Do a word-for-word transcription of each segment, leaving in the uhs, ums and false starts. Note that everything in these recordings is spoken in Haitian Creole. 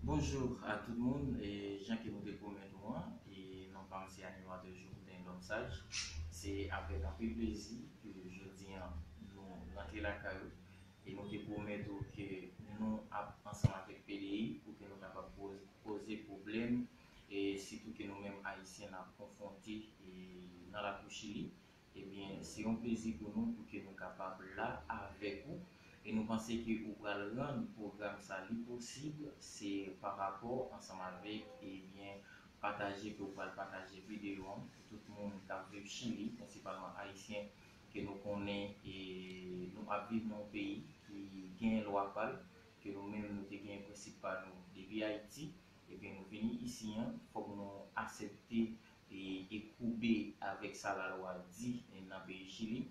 Bonjou a tout moun, e jan ke nou te pwomèt ou an, e non pa m se animatè Jouvden Lòm Saj. Se avèk anpil plezi ke jodi an nou rantre lakay ou. E nou te pwomèt ou ke nou ap ansanm avèk P D I pou ke nou kapab poz- poze pwoblèm, e sitou ke nou menm Ayisyen n ap konfwonte e nan lakou Chili. Ebyen, se yon plezi pou nou pou ke nou kapab la avèk ou. E nou panse ke ou pral rann pwogram sa li posib, se pa rapò ansanm avèk, ebyen, pataje ke ou pral pataje videyo an pou tout moun k ap viv Chili, prensipalman Ayisyen ke nou konnen e nou ap viv nan yon peyi ki gen lwa pa l, ke nou menm nou te gen prensip pa nou depi Ayiti. Ebyen, nou vini isi an, fòk nou aksepte e, e koube avèk sa lalwa di e, nan peyi Chili.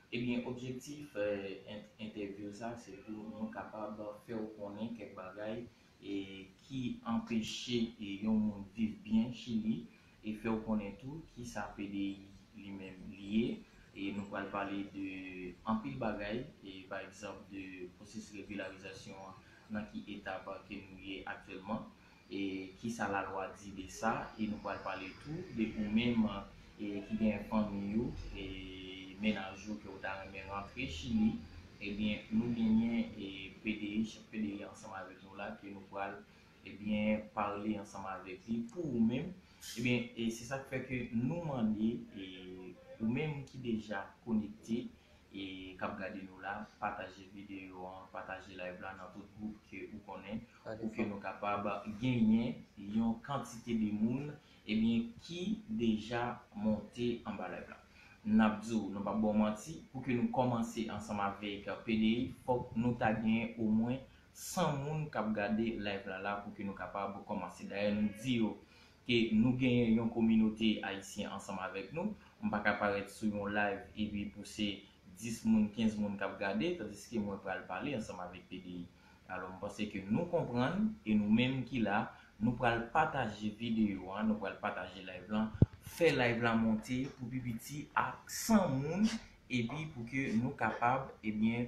Ebyen, objektif e, en- entèvyou sa, se pou nou kapab fè w konnen kèk bagay e, ki anpeche e, yon moun viv byen Chili, e fè w konnen tou kisa P D I li menm li ye. E nou pral pale de anpil bagay, e pa egzanp de pwosesis regilarizasyon an, nan ki etap ke nou ye aktyèlman, e kisa lalwa di de sa, e nou pral pale tou de ou menm e ki gen fanmi ou e mennaj ou ke ou ta renmen rantre Chili, ebyen nou genyen e P D I, chèf P D I ansanm avèk nou la ke nou pral ebyen pale ansanm avèk li pou ou menm. Ebyen, e se sa k fè ke nou mande e ou menm ki deja konekte e k ap gade nou la, pataje videyo an, pataje live la nan tout gwoup ke ou konnen, pou ke nou kapab genyen yon kantite de moun ebyen ki deja monte anba live la. N ap di w, nou p ap ba w manti, pou ke nou kòmanse ansanm avèk P D I, fòk nou ta genyen omwen san moun k ap gade live la la pou ke nou kapab kòmanse. Dayè, nou di yo ke nou genyen yon kominote ayisyen ansanm avèk nou. M pa ka parèt sou yon live epi pou se dis moun, kenz moun k ap gade, tandiske mwen pral pale ansanm avèk P D I. Alò, m panse ke nou konprann, e nou menm ki la, nou pral pataje videyo an, nou pral pataje live lan, fè live la monte pou pi piti ak san moun, epi pou ke nou kapab, ebyen,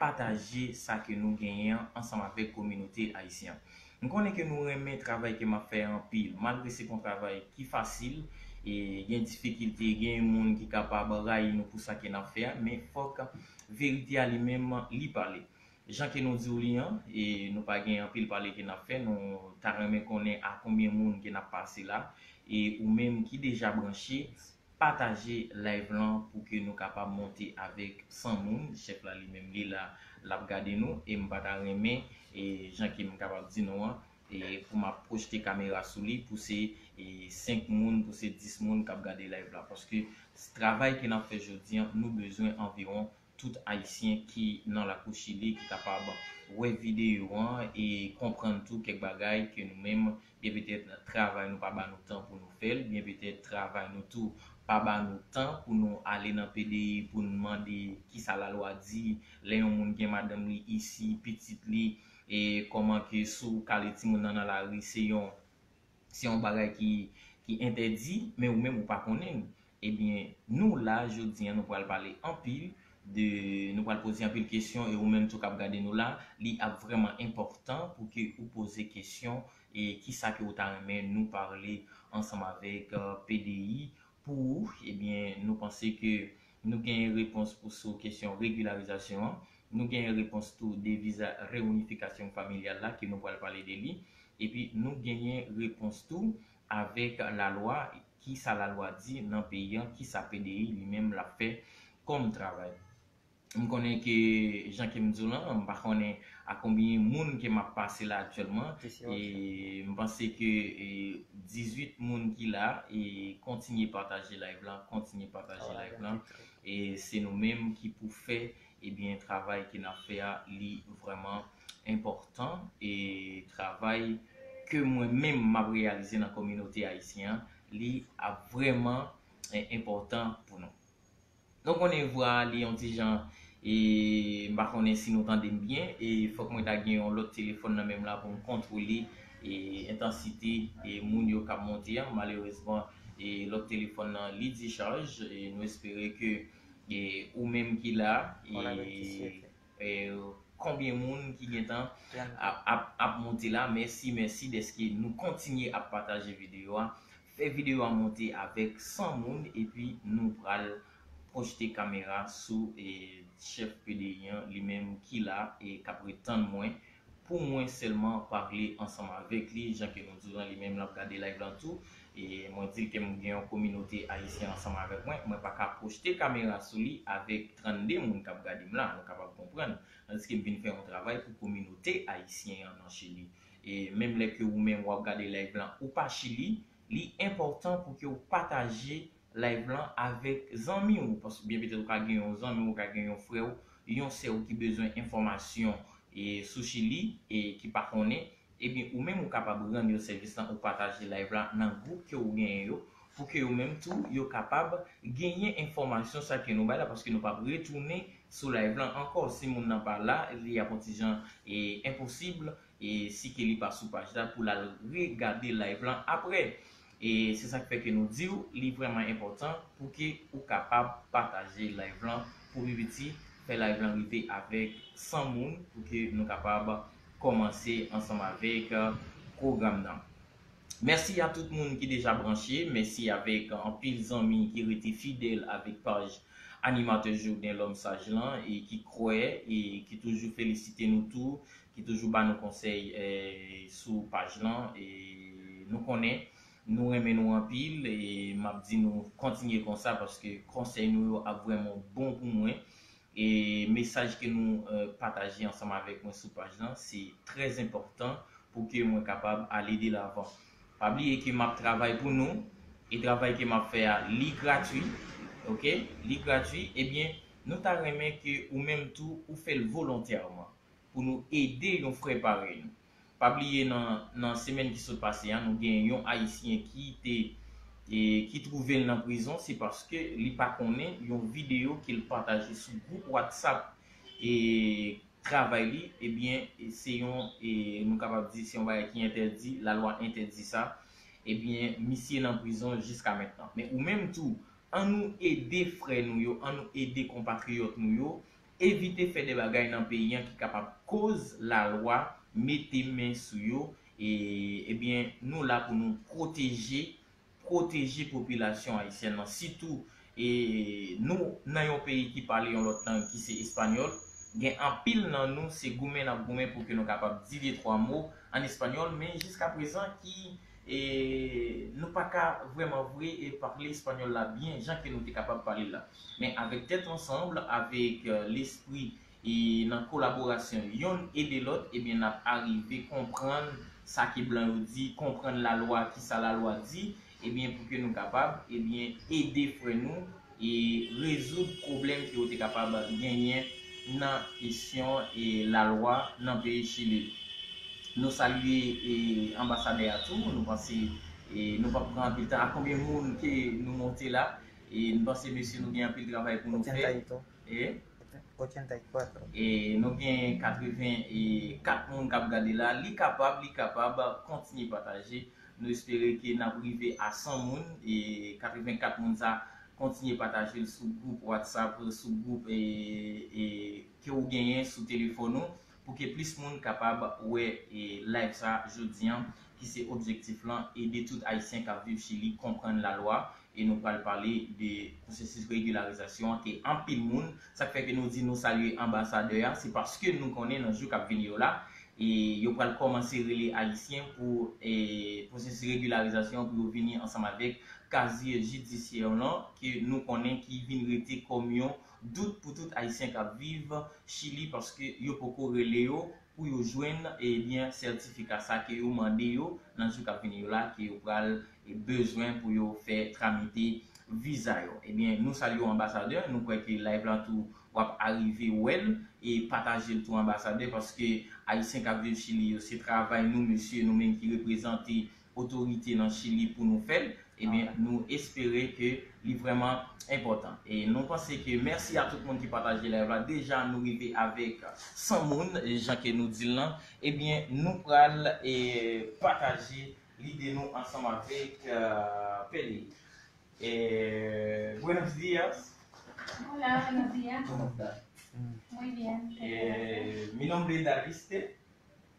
pataje sa ke nou genyen an ansanm avèk kominote ayisyen an. M konnen ke nou renmen travay ke m ap fè a anpil, malgre se pa yon travay ki fasil, e gen difikilte, gen moun ki kapab rayi nou pou sa ke n ap fè a, men fòk verite a li menm li pale. Jan ke nou di w li an, e nou pa gen anpil pale ke n ap fè, nou ta renmen konnen a konbyen moun ke n ap pase la, e ou menm ki deja branche, pataje live lan pou ke nou kapab monte avèk san moun. Chèf la li menm li la, l ap gade nou, e m pa ta renmen, e jan ke m kapab di nou an, e pou m ap pwojte kamera sou li, pou se e senk moun, pou se dis moun k ap gade live la. Paske travay ke n ap fè jodi an, nou bezwen anviwon tout ayisyen ki nan lakou Chili ki kapab wè videyo an e konprann tou kèk bagay ke nou menm, byen petèt travay nou pa ba nou tan pou nou fè l, byen petèt travay nou tou pa ba nou tan pou nou ale nan P D I pou n mande kisa lalwa di lè yon moun gen madanm li isi, pitit li, e kòman ke si w kale timoun nan nan lari, se yon se yon bagay ki, ki entèdi, men ou menm ou pa konnen l. Ebyen, nou la, jodi an, nou pral pale anpil de, nou pral poze anpil kesyon, e ou menm tou k ap gade nou la, li ap vrèman enpòtan pou ke ou poze kesyon, e kisa ke ou ta renmen nou pale ansanm avèk, eh, P D I pou ou. Ebyen, nou panse ke nou genyen repons pou sou kesyon regilarizasyon an. Nou genyen repons tou de viza reyinifikasyon familyal la, ke nou pral pale de li. Epi nou genyen repons tou avèk lalwa, kisa lalwa di nan peyi an, kisa P D I li menm l ap fè kòm travay. M konnen ke, jan ke m di w lan, m pa konnen a konbyen moun ke m ap pase la aktyèlman. E m panse ke, e, dizuit moun ki la, e kontinye pataje live lan, kontinye pataje live lan. E se nou menm ki pou fè, ebyen, travay ke n ap fè a, li vrèman enpòtan. E travay ke mwen menm m ap reyalize nan kominote ayisyen an, li ap vrèman, e, enpòtan pou nou. Nou konnen vwa a, li yon ti jan, e m pa konnen si nou tande m byen, e fòk mwen ta gen yon lòt telefòn nan men m la pou m kontwole, e entansite, e moun yo k ap monte an. Malerezman, e lòt telefòn nan li dichaj, e nou espere ke, e ou menm ki la, e, e konbyen moun ki gentan ap, ap, ap monte la. Mèsi, mèsi dèske nou kontinye ap pataje videyo a. Fè videyo a monte avèk san moun, epi nou pral pwojte kamera sou, e, chèf P D I an, li menm ki la, e k ap ret tann mwen, pou mwen sèlman pale ansanm avèk li, jan ke nou di w lan, li menm l ap gade live lan tou. E mwen di l ke m gen yon kominote ayisyen ansanm avèk mwen, mwen pa ka pwojte kamera sou li avèk trannde moun k ap gade m la, nou kapab konprann. Tandiske m vin fè yon travay pou kominote ayisyen an nan Chili. E menm lè ke ou menm w ap gade live lan, ou pa Chili, li enpòtan pou ke w pataje live lan avèk zanmi w, paske byen petèt ou ka gen yon zanmi w, ou ka gen yon frè w, yon sè w ki bezwen enfòmasyon, e, sou Chili, e ki pa konnen, ebyen, ou menm ou kapab rann yo sèvis lan, ou pataje live la nan gwoup ke ou genyen yo, pou ke yo menm tou, yo kapab genyen enfòmasyon sa ke nou bay la, paske nou p ap retounen sou live lan ankò. Si moun nan pa la, li ap yon ti jan, e, enposib, e, si ke li pa sou paj la, pou l al regade live lan apre. E se sa k fè ke nou di w, li vrèman enpòtan pou ke ou kapab pataje live lan, pou pi piti, fè live lan rive avèk san moun, pou ke nou kapab kòmanse ansanm avèk, e, pwogram nan. Mèsi a tout moun ki deja branche, mèsi avèk anpil zanmi ki rete fidèl avèk paj animatè Jourdain L'Homme Sage lan, e ki kwè, e ki toujou felisite nou tou, ki toujou ba nou konsèy, e, sou paj lan, e nou konnen nou renmen nou anpil, e m ap di nou kontinye konsa, paske konsèy nou yo ap vrèman bon pou mwen. E mesaj ke nou, e, pataje ansanm avèk mwen sou paj lan, se trè enpòtan pou ke mwen kapab ale de lavan. Pa bliye ke m ap travay pou nou, e travay ke m ap fè a, li gratui, oke? Li gratui, ebyen, nou ta renmen ke ou menm tou, ou fè l volontèman, pou nou ede yon frè parèy nou. Pa bliye nan, nan semèn ki sot pase a, nou gen yon Ayisyen ki te, e, ki twouve l nan prizon, se paske li pa konnen yon videyo ke l pataje sou gwoup WhatsApp, e, travay li, ebyen, e, se yon, e, nou kapab di se yon bagay ki entèdi, lalwa entèdi sa, ebyen, misye nan prizon jiska mentnan. Men ou menm tou, ann nou ede frè nou yo, ann nou ede konpatriyòt nou yo, evite fè de bagay nan peyi an ki kapab koz lalwa mete men sou yo. E, ebyen, nou la pou nou pwoteje, pwoteje popilasyon ayisyèn nan, sitou, e, nou nan yon peyi ki pale yon lòt lang ki se espanyòl. Gen anpil nan nou, se goumen n ap goumen pou ke nou kapab di de twa mo an espanyòl, men jiska prezan ki, e, nou pa ka vrèman vre, e, pale espanyòl la byen jan ke nou te kapab pale l la. Men avèk tèt ansanm, avèk, e, lespri, e, nan kolaborasyon yonn ede lòt, ebyen, n ap arive konprann sa ke blan yo di, konprann lalwa, kisa lalwa di, ebyen, pou ke nou kapab, ebyen, ede frè nou e rezoud pwoblèm ke yo te kapab genyen nan kesyon, e, lalwa nan peyi Chili. Nou salye, e, anbasadè a tou, nou panse, e, nou p ap pran anpil tan. A konbyen moun ke nou monte la? E nou panse, mesye, nou gen anpil travay pou nou fè. E? E nou gen katreven kat moun k ap gade la. Li kapab, li kapab kontinye pataje. Nou espere ke n ap rive a san moun. E katreven kat moun sa, kontinye pataje l sou gwoup WhatsApp, sou gwoup, e, e, ke ou genyen sou telefòn ou, pou ke plis moun kapab wè, e, live sa jodi an, ki se objektif lan, ede tout Ayisyen k ap viv Chili konprann lalwa. E nou pral pale de pwosesis regilarizasyon an ke anpil moun, sa k fè ke nou di nou salye anbasadè a, se paske nou konnen nan jou k ap vini yo la, e yo pral kòmanse rele Ayisyen pou, e, pwosesis regilarizasyon pou yo vini ansanm avèk kazye jidisyè lan ke nou konnen ki vin rete kòm yon dout pou tout Ayisyen k ap viv Chili, paske yo poko rele yo pou yo jwenn, ebyen, sètifika sa ke yo mande yo nan jou k ap vini yo la, ke yo pral, e, bezwen pou yo fè tramite viza yo. Ebyen, nou salye w, anbasadè. Nou kwè ke live lan tou, w ap arive wè l, e pataje l tou, anbasadè, paske Ayisyen k ap viv Chili yo, se travay nou, mesye, nou menm ki reprezante otorite nan Chili pou nou fè l, ebyen, nou espere ke li vrèman enpòtan. E nou panse ke mèsi a tout moun ki pataje live la. Deja, nou rive avèk san moun, jan ke nou di l lan. Ebyen, nou pral, e, pataje lide nou ansanm avèk, e, Pèdi. E, buenos días. Hola, buenos días. ¿Cómo estás? Muy bien, muchas gracias. Eh, mi nombre es Dariste.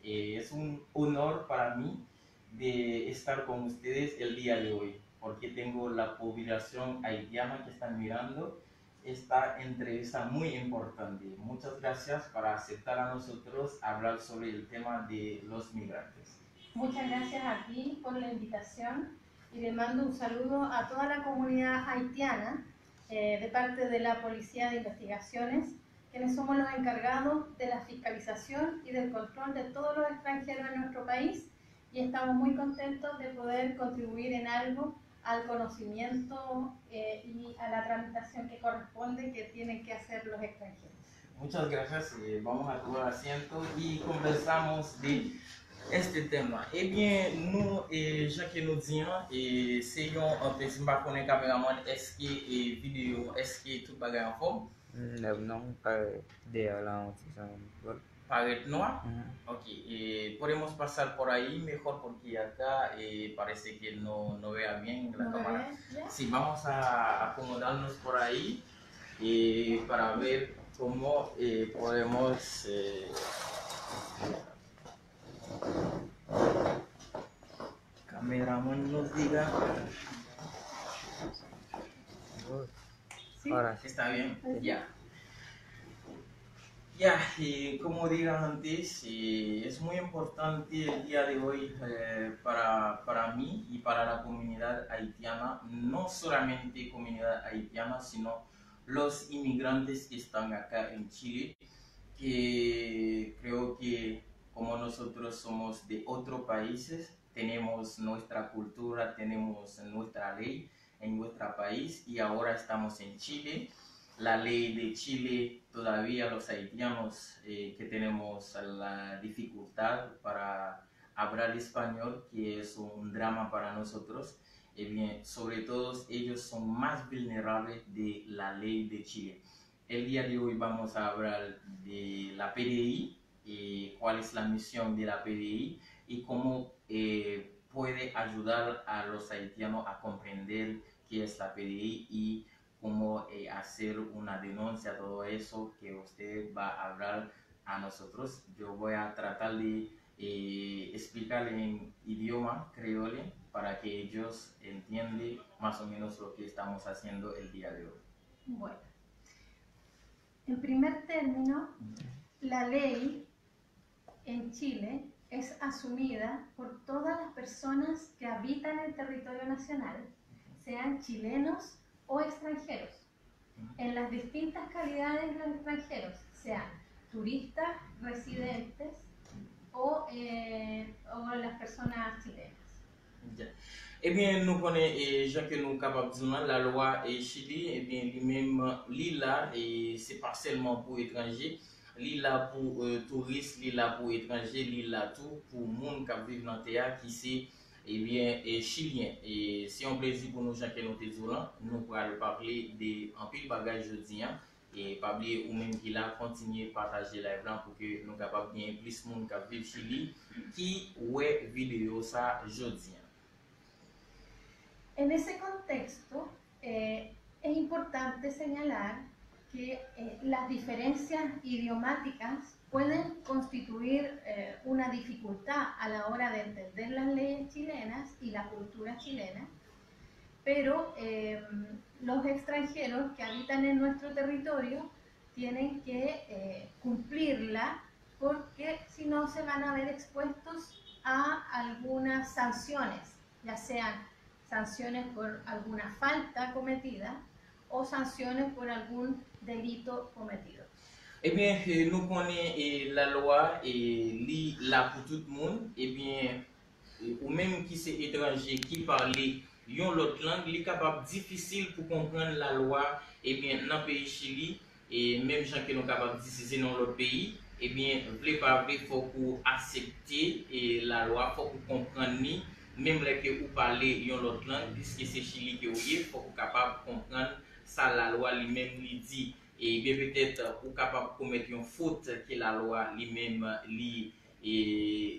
Eh, es un honor para mí de estar con ustedes el día de hoy, porque tengo la población haitiana que están mirando esta entrevista muy importante. Muchas gracias para aceptar a nosotros hablar sobre el tema de los migrantes. Muchas gracias a ti por la invitación y le mando un saludo a toda la comunidad haitiana, eh, de parte de la Policía de Investigaciones, quienes somos los encargados de la fiscalización y del control de todos los extranjeros en nuestro país, y estamos muy contentos de poder contribuir en algo al conocimiento, eh, y a la tramitación que corresponde que tienen que hacer los extranjeros. Muchas gracias. Eh, vamos a tomar asiento y conversamos de este tema. Ebyen, nou, eh, jan ke nou di an, eh, se yon, eh, si m pa konnen kameramann, èske, eh, videyo, èske tout bagay anfòm? Mm, non, pa dèyè la, yon ti jan. Parèt nwa? Mhm. Ok, eh, podemos pasar por ahí mejor porque acá, eh, parece que no, no vea bien la cámara. Sí, vamos a acomodarnos por ahí, eh, para ver cómo, eh, podemos, eh, Kameramann nos diga. Sí. Ahora sí. Está bien. Ya. Ya, y como dije antes, eh, es muy importante el día de hoy, eh, para, para mí y para la comunidad haitiana, no solamente comunidad haitiana, sino los inmigrantes que están acá en Chile, que creo que como nosotros somos de otros países, tenemos nuestra cultura, tenemos nuestra ley en nuestro país y ahora estamos en Chile. La ley de Chile, todavía los haitianos, eh, que tenemos la dificultad para hablar español, que es un drama para nosotros, eh bien, sobre todo ellos son más vulnerables de la ley de Chile. El día de hoy vamos a hablar de la P D I, eh, cuál es la misión de la P D I y cómo, eh, puede ayudar a los haitianos a comprender qué es la P D I y cómo, eh, hacer una denuncia, todo eso que usted va a hablar a nosotros. Yo voy a tratar de, eh, explicar en idioma creole para que ellos entiendan más o menos lo que estamos haciendo el día de hoy. Bueno, en primer término, la ley en Chile es asumida por todas las personas que habitan el territorio nacional, sean chilenos o extranjeros, en las distintas calidades de extranjeros, sean turistas, residentes o, eh, o las personas chilenas. Ya. Ebyen, nou konnen, eh, jan ke nou kapab di nou an, lalwa, eh, Chili, ebyen, li menm, li la, e se pa sèlman pou etranje, li la pou, eh, touris, li la pou etranje, li la tou pou moun k ap viv nan tè a ki se, ebyen, eh, chilyen. E se yon plezi pou nou, jan ke nou te di w lan, nou pral pale de anpil bagay jodi an. E pa bliye, ou menm ki la, kontinye pataje live lan pou ke nou kapab genyen plis moun k ap viv Chili ki wè videyo sa jodi an. En ese konteksto, eh, es importante senyalar ke, eh, las diferensias idiomáticas pueden konstituir, eh, una dificultad a la hora de entender las leyes chilenas y la cultura chilena, pero, eh, los extranjeros que habitan en nuestro territorio tienen que, eh, cumplirla, porque si no se van a ver expuestos a algunas sanciones, ya sean sanciones por alguna falta cometida o sanciones por algún delito cometido. Ebyen, eh, nou konnen, eh, lalwa, eh, li la pou tout moun. Ebyen, eh, ou menm ki se etranje, ki pale yon lòt lang, li kapab difisil pou konprann lalwa, ebyen, nan peyi Chili, e menm jan ke nou kapab di si se nan yon lòt peyi, ebyen, vle pa vle, fòk ou aksepte, e, lalwa, fòk ou konprann li, menm lè ke ou pale yon lòt lang, piske se Chili ke ou ye, fòk ou kapab konprann sa lalwa li menm li di. E byen petèt, ou kapab komèt yon fot ke lalwa li menm li, e,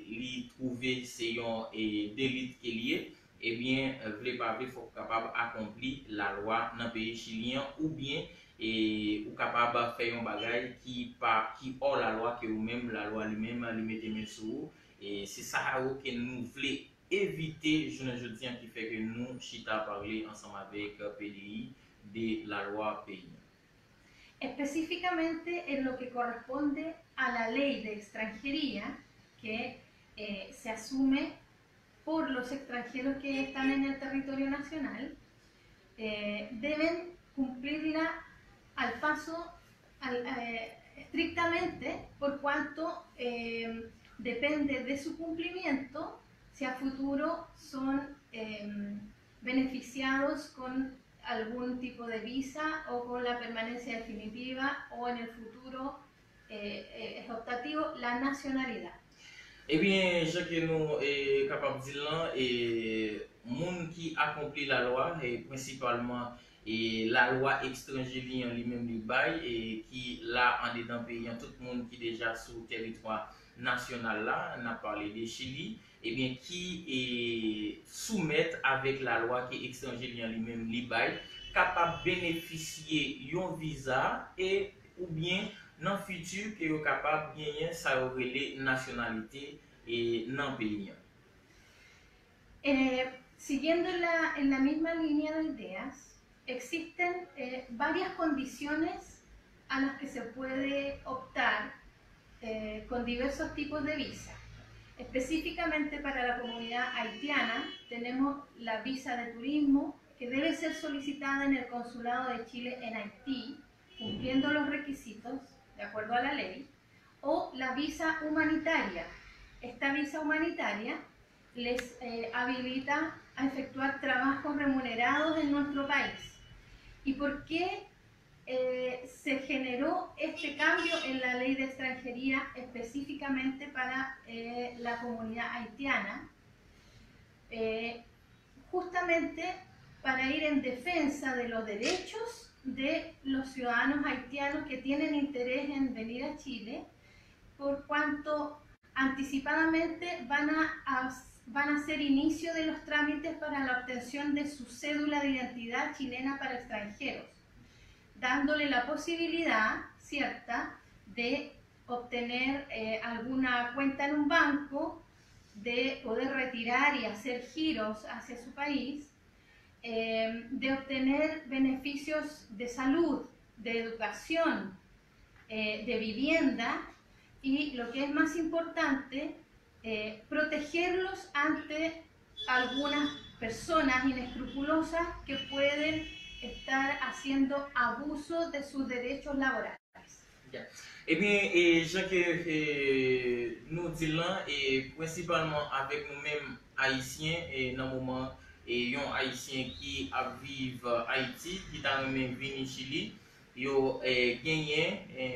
li twouve se yon, e, delit ke li ye. Ebyen, vle pa vle, fòk ou kapab akonpli lalwa nan peyi Chili an, oubyen, e ou kapab fè yon bagay ki pa, ki hors la loi, ke ou menm, lalwa li menm, li mete men sou ou. E se sa yo ke nou vle evite jounen jodi an ki fè ke nou chita pale ansanm avèk P D I de lalwa peyi an. Específicamente en lo que corresponde a la ley de extranjería que eh, se asume por los extranjeros que están en el territorio nacional, eh, deben cumplirla al paso, al, eh, estrictamente, por cuanto eh, depende de su cumplimiento si a futuro son eh, beneficiados con algún tipo de visa o con la permanencia definitiva o en el futuro eh, eh, es optativo la nacionalidad. Ebyen, jan ke nou eh, kapab di l lan, eh, moun ki akonpli lalwa, eh, prensipalman eh, lalwa ekstranje li an li menm li bay, eh, ki la andedan peyi an, tout moun ki deja sou tèritwa nasyonal la, n ap pale de Chili, ebyen, ki eh, soumèt avèk lalwa ke ekstranje li an li menm li bay, kapab benefisye yon viza e oubyen nan fiti ke yo kapab genyen sa yo rele nasyonalite eh, nan peyi an. Eh, siguiendo la, en la misma línea de ideas, existen eh, varias condiciones a las que se puede optar eh, con diversos tipos de visa. Específicamente para la comunidad haitiana tenemos la visa de turismo que debe ser solicitada en el Consulado de Chile en Haití, cumpliendo los requisitos de acuerdo a la ley, o la visa humanitaria. Esta visa humanitaria les eh, habilita a efectuar trabajos remunerados en nuestro país. ¿Y por qué eh, se generó este cambio en la ley de extranjería específicamente para eh, la comunidad haitiana? Eh, justamente para ir en defensa de los derechos de los ciudadanos haitianos que tienen interés en venir a Chile, por cuanto anticipadamente van a, a- van a ser inicio de los trámites para la obtención de su cédula de identidad chilena para extranjeros, dándole la posibilidad cierta de obtener eh, alguna cuenta en un banco, de poder retirar y hacer giros hacia su país, eh, de obtener beneficios de salud, de educación, eh, de vivienda y, lo que es más importante, eh, protegerlos ante algunas personas inescrupulosas que pueden estar haciendo abuso de sus derechos laborales. Ebyen, e, jan ke e, nou di l lan, e, prensipalman avèk nou menm Ayisyen, e, nan moman, e, yon Ayisyen ki ap viv Ayiti, ki ta renmen vini Chili, yo e, genyen e,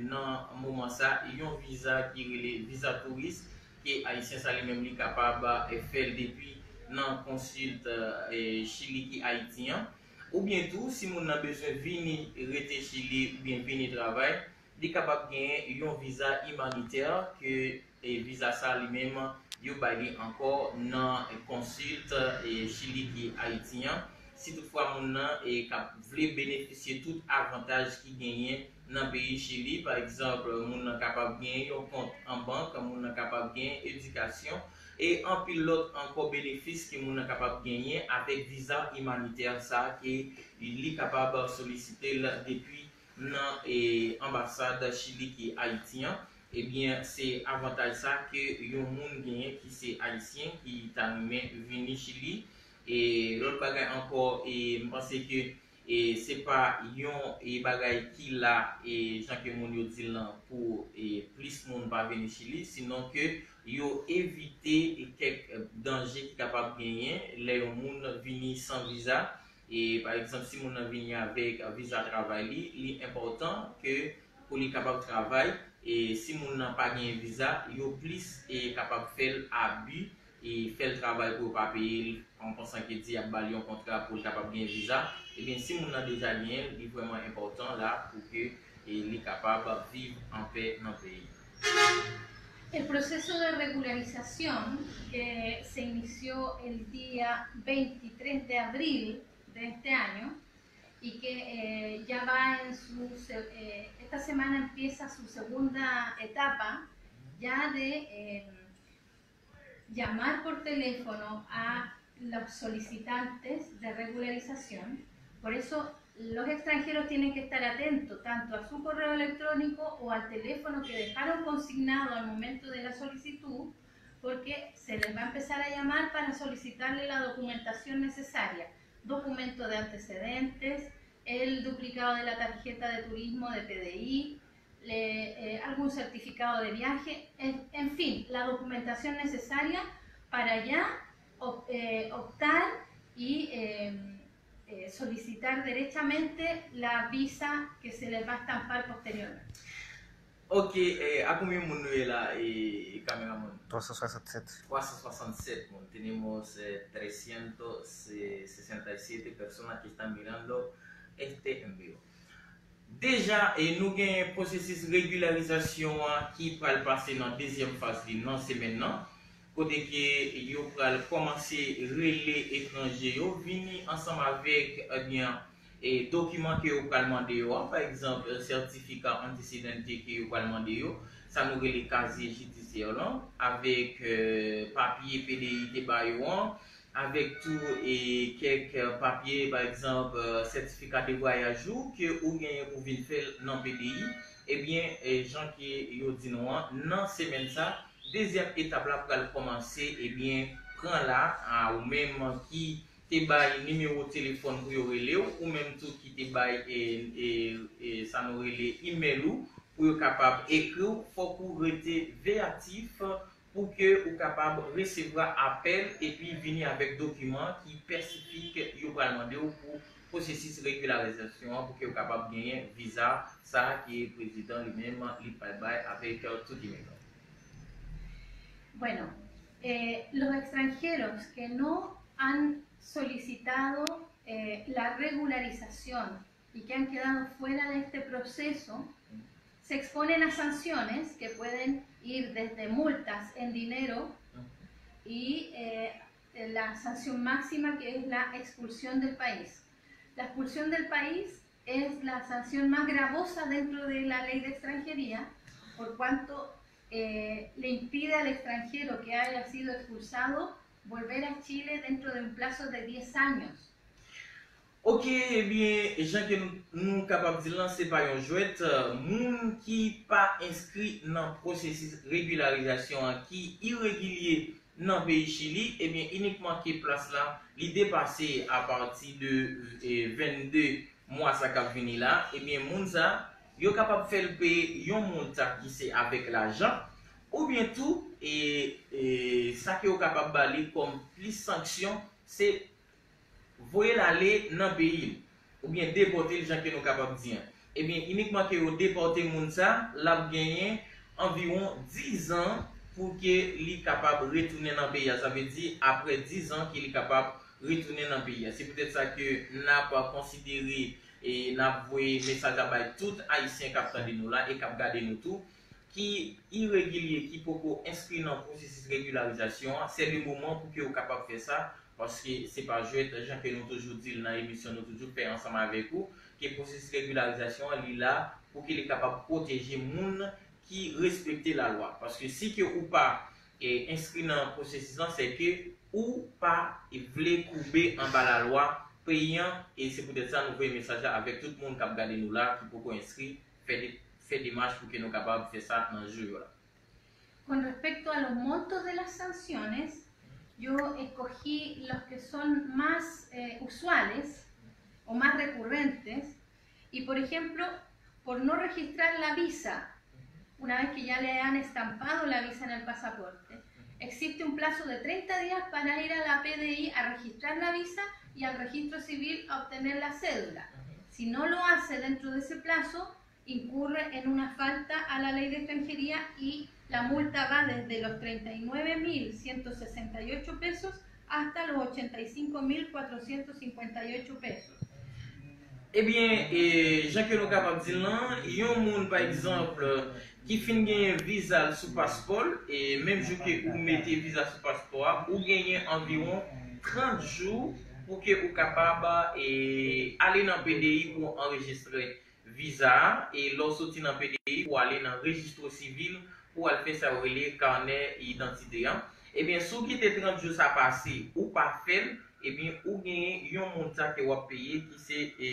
nan moman sa yon viza ki rele viza touris, ke Ayisyen sa li menm li kapab e, fè l depi nan konsilt e, Chili ki Ayiti an. Oubyen tou, si moun nan bezwen vini rete Chili oubyen vini travay, li kapab genyen yon viza imanitè ke e, viza sa li menm yo bay li ankò nan konsilt e, Chili ki Ayiti an. Si toutfwa moun nan e, k ap vle benefisye tout avantaj ki genyen nan peyi Chili, pa egzanp, moun nan kapab genyen yon kont an bank, moun nan kapab genyen edikasyon, e anpil lòt ankò benefis ke moun nan kapab genyen avèk viza imanitè sa ke li kapab solisite l depi nan e, anbasad Chili ki Ayiti an. Ebyen, se avantaj sa ke yon moun genyen ki se Ayisyen ki ta renmen vini Chili. E lòt bagay ankò, e, m panse ke e, se pa yon e, bagay ki la, e, jan ke moun yo di l lan, pou e, plis moun pa vini Chili, sinon ke yo evite e, kèk danje ki kapab genyen lè yon moun vini san viza. E, pa egzanp, si moun nan vini avèk viza travay li, li enpòtan ke pou li kapab travay. E si moun nan pa genyen viza, yo plis e, kapab fè l abi, e fè l travay pou yo pa peye l, an pansan ke di y ap ba l yon kontra pou l kapab genyen viza. Ebyen, si moun nan deja genyen l, li vrèman enpòtan la pou ke e, li kapab viv anpè nan peyi. El proceso de regularización que se inició el día veintitrés de abril de este año Y que eh, ya va en su, se- eh, esta semana empieza su segunda etapa ya de eh, llamar por teléfono a los solicitantes de regularización. Por eso los extranjeros tienen que estar atentos tanto a su correo electrónico o al teléfono que dejaron consignado al momento de la solicitud, porque se les va a empezar a llamar para solicitarle la documentación necesaria, documento de antecedentes, el duplicado de la tarjeta de turismo de P D I, le- eh, algún certificado de viaje, en, en fin, la documentación necesaria para ya op- eh, optar y eh, eh, solicitar derechamente la visa que se les va a estampar posteriormente. Ok, eh, a combien moun nou ye la, eh, cameraman? Trescientos sesenta y siete. Trescientos sesenta y siete personas que están mirando este en vivo. Deja, eh, nou gen pwosesis regilarizasyon an ki pral pase nan dezyèm faz li nan semèn nan, kote ke yo pral kòmanse rele etranje yo vini ansanm avèk, ebyen, e dokiman ke yo pral mande yo a, pa egzanp, sètifika antecedente ke yo pral mande yo, sa nou rele kazye jidisyè lan, avèk eh, papye P D I te ba yo an, avèk tou e kèk papye, pa egzanp, sètifika de vwayaj ou ke ou genyen pou vin fè l nan P D I, ebyen, jan ke yo di nou an, nan semèn sa, dezyèm etap la pral kòmanse, ebyen, pran la, a ou menm ki te bay nimewo telefòn pou yo rele w, ou menm tou ki te bay e, e, e, sa nou rele imèl ou, pou yo kapab ekri w, fòk ou rete veyatif pou ke ou kapab resevwa apèl epi vini avèk dokiman ki espesifik yo pral mande w pou pwosesis regilarizasyon an pou ke ou kapab genyen viza sa ki prezidan li menm li pral bay avèk tout imigran. Bueno, eh, los extranjeros que no han solicitado eh, la regularización y que han quedado fuera de este proceso se exponen a sanciones que pueden ir desde multas en dinero y eh, la sanción máxima que es la expulsión del país. La expulsión del país es la sanción más gravosa dentro de la ley de extranjería, por cuanto eh, le impide al extranjero que haya sido expulsado volver a Chile dentro de un plazo de diez años. Ok, ebyen, jan ke nou, nou kapab di l lan, se pa yon jwèt. Moun ki pa enskri nan pwosesis regilarizasyon an, ki iregilye nan peyi Chili, ebyen, inikman ke plas la, li depase apati de eh, vennde mwa sa k ap vini la, ebyen, moun sa, yo kapab fè l peye yon monta ki se avèk lajan, oubyen tou, e, e, sa ke yo kapab ba li kòm plis sanksyon, se voye l ale nan peyi l, oubyen depòte l jan ke nou kapab di an. Ebyen, inikman ke yo depòte moun sa, l ap genyen anviwon dizan pou ke li kapab retounen nan peyi a. Sa vle di, apre dizan ke li kapab retounen nan peyi a. Se poutèt sa ke n ap konsidere e n ap voye mesaj la bay tout Ayisyen k ap tande nou la e k ap gade nou tou, ki iregilye, ki poko enskri nan pwosesis regilarizasyon an, se le moman pou ke ou kapab fè sa, paske se pa jwèt, jan ke nou toujou di l nan emisyon nou toujou fè ansanm avèk ou, ke pwosesis regilarizasyon an, li la pou ke li kapab pwoteje moun ki respekte lalwa. Paske si ke ou pa e, enskri nan pwosesis lan, se ke ou pa vle koube anba lalwa peyi an, e se poutèt sa nou voye mesaj la avèk tout moun k ap gade nou la, ki poko enskri, fè, de, fè demach pou ke nou kapab fè sa nan jou yo la. Con respecto a los montos de las sanciones, yo escogí los que son más eh, usuales o más recurrentes y, por ejemplo, por no registrar la visa, una vez que ya le han estampado la visa en el pasaporte, existe un plazo de treinta días para ir a la P D I a registrar la visa y al registro civil a obtener la cédula. Si no lo hace dentro de ese plazo, incurre en una falta a la ley de extranjería y la multa va desde los treinta y nueve mil ciento sesenta y ocho pesos hasta los ochenta y cinco mil cuatrocientos cincuenta y ocho pesos. Ebyen, e, jan ke nou kapab di l lan, yon moun, pa egzanp, ki fin genyen viza l sou paspò l, e menm jou ke ou mete viza sou paspò a, ou genyen anviwon trant jou pou ke ou kapab e, ale nan P D I pou anrejistre viza a, e lè w soti nan P D I pou ale nan rejistro sivil pou al fè sa yo rele kanè idantite an. Ebyen, si w kite trant jou sa pase, ou pa fè l, ebyen, ou genyen yon monta ke w ap peye ki se e,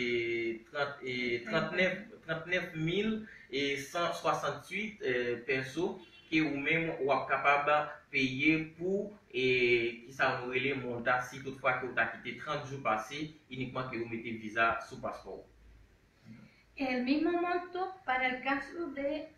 trant, e, trant nèf, trant nèf mil e san swasanntuit e, pèso ke ou menm w ap kapab peye pou e, ki sa nou rele monta si toutfwa ke w ta kite trant jou pase inikman ke ou mete viza sou paspò w. El mismo monto para el caso de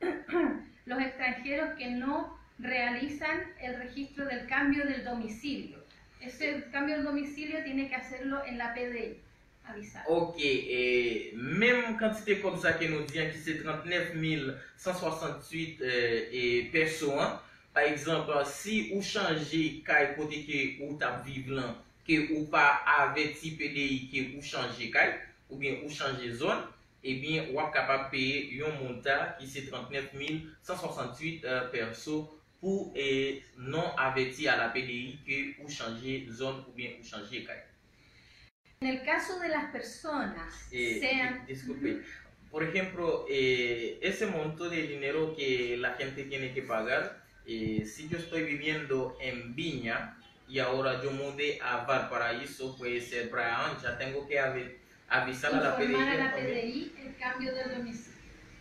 los extranjeros que no realizan el registro del cambio del domicilio. Ese cambio del domicilio tiene que hacerlo en la P D I, avisar. Ok, e, menm kantite kòb sa ke nou di an ki se trant nèf mil san swasanntuit e, e, pèso an, pa egzanp, si ou chanje kay kote ke ou t ap viv lan, ke ou pa avèti P D I ke ou chanje kay, oubyen ou chanje zòn, ebyen, w ap kapab peye yon monta ki se trant nèf mil san swasanntuit e, pèso pou e, non avèti a la P D I ke ou chanje zòn oubyen ou chanje kay. En el caso de las personas, Eh, sean... di- disculpe. Por ejemplo, eh, ese monto de dinero que la gente tiene que pagar, eh, si yo estoy viviendo en Viña y ahora yo mudé a Valparaíso, puede ser Brian, ya tengo que ave- avisar a la Informar a la P D I también. P D I el cambio del domicilio.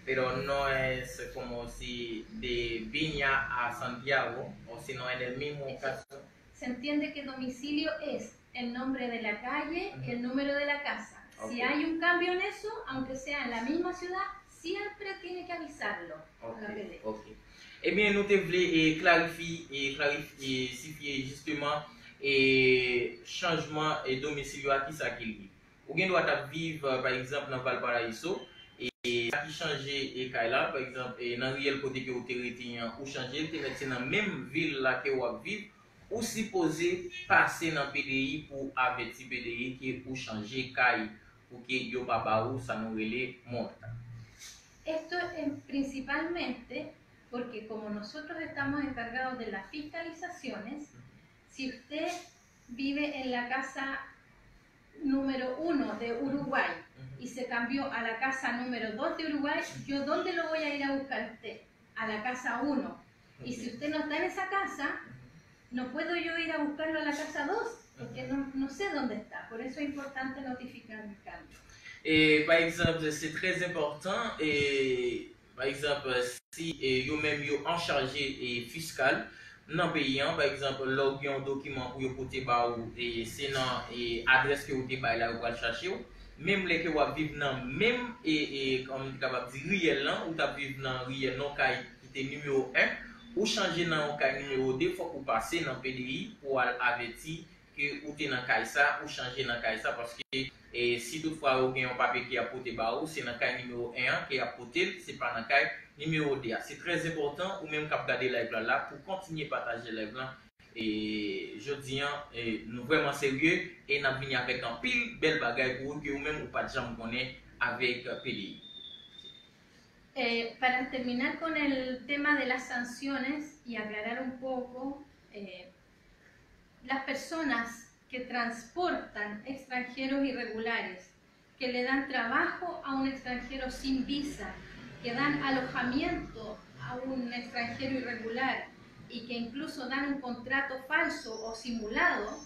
Pero no es como si de Viña a Santiago, o sino en el mismo Eso. Caso. Se entiende que domicilio es el nombre de la calle y el número de la casa. Si Ok. Hay un cambio en eso, aunque sea en la misma ciudad, siempre tiene que avisarlo a la Ok, P D I. Ok. Ebyen, nou te vle e, klarifi, e, klarifye, sifye jisteman e, chanjman e, domisil yo a ki sa ki li ye. Ou gen dwa t ap viv, e, pa egzanp, nan Valparaíso, e sa ki chanje e, kay la, pa egzanp, e, nan riyèl kote ke ou te rete an, ou chanje l, te mèt se nan menm vil la ke w ap viv, ou sipoze pase nan P D I pou avèti P D I ke ou chanje kay, pou ke yo pa ba ou sa nou rele monta. Esto es principalmente porque como nosotros estamos encargados de las fiscalizaciones, si usted vive en la casa número uno de Uruguay y se cambió a la casa número dos de Uruguay, ¿yo dónde lo voy a ir a buscar a usted? A la casa uno. Y si usted no está en esa casa, no puedo yo ir a buscarlo a la casa dos, porque no, no sé dónde está. Por eso es importante notificar el cambio. E pa egzanp, se trè enpòtan, e pa egzanp, si e, yo menm yo anchaje e, fiskal nan peyi an, pa egzanp, lè w gen yon dokiman pou yo pote ba ou, e se nan e, adrès ke ou te bay la yo pral chache w, menm lè ke w ap viv nan menm, e, e, kòm m kapab di, riyèl lan, ou t ap viv nan riyèl nan yon kay ki te nimewo en, ou chanje nan yon kay nimewo de, fòk ou pase nan P D I pou w al avèti ke ou te nan kay sa, ou chanje nan kay sa, paske e, si toutfwa yo gen yon papye ke y ap pote ba ou, se nan kay nimewo en an ke y ap pote l, se pa nan kay nimewo de a. Se trè enpòtan, ou menm k ap gade live la la, pou kontinye pataje live lan. E jodi an, e, nou vrèman serye e n ap vini avèk anpil bèl bagay pou ou ke ou menm ou pa t janm konnen avèk P D I. Eh, para terminar con el tema de las sanciones y aclarar un poco, eh, las personas que transportan extranjeros irregulares, que le dan trabajo a un extranjero sin visa, que dan alojamiento a un extranjero irregular y que incluso dan un contrato falso o simulado,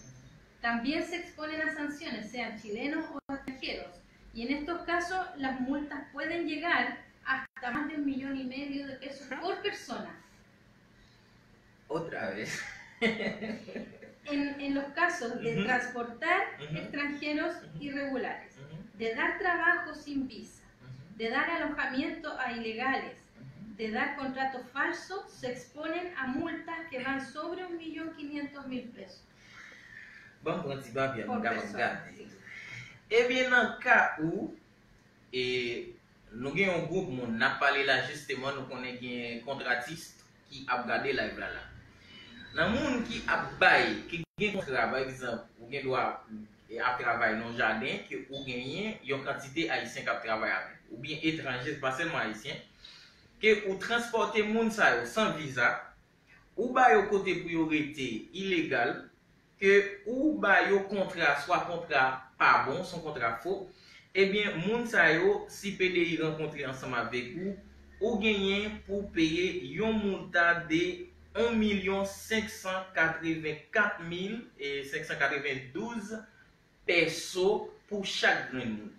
también se exponen a sanciones, sean chilenos o extranjeros. Y en estos casos las multas pueden llegar hasta más de un millón y medio de pesos por persona. Otra vez. En, en los casos de Ujú. Transportar Ujú. Extranjeros Ujú. Irregulares, Ujú. De dar trabajo sin visa, Ujú. De dar alojamiento a ilegales, Ujú. De dar contratos falsos, se exponen a multas que van sobre un millón quinientos mil pesos. Ban m pran ti papye a, m Por kapab persona, gade. Sí. Ebyen, nan ka ou, e, nou gen yon gwoup moun, n ap pale la jisteman, nou konnen gen kontratis ki ap gade live la la. Nan moun ki ap bay, ki gen kontra, pa egzanp, ou gen dwa e, ap travay nan jaden, ke ou genyen yon kantite ayisyen k ap travay avèk, oubyen etranje, pa sèlman ayisyen, ke ou transpòte moun sa yo san viza, ou ba yo kote pou yo rete ilegal, ke ou ba yo kontra, swa kontra pa bon, se yon kontra fo, ebyen, moun sa yo, si P D I rankontre ansanm avèk ou, ou genyen pou peye yon moulta de yon milyon senk san katrevenkat mil e senk san katrevendouz pèso pou chak grenn moun.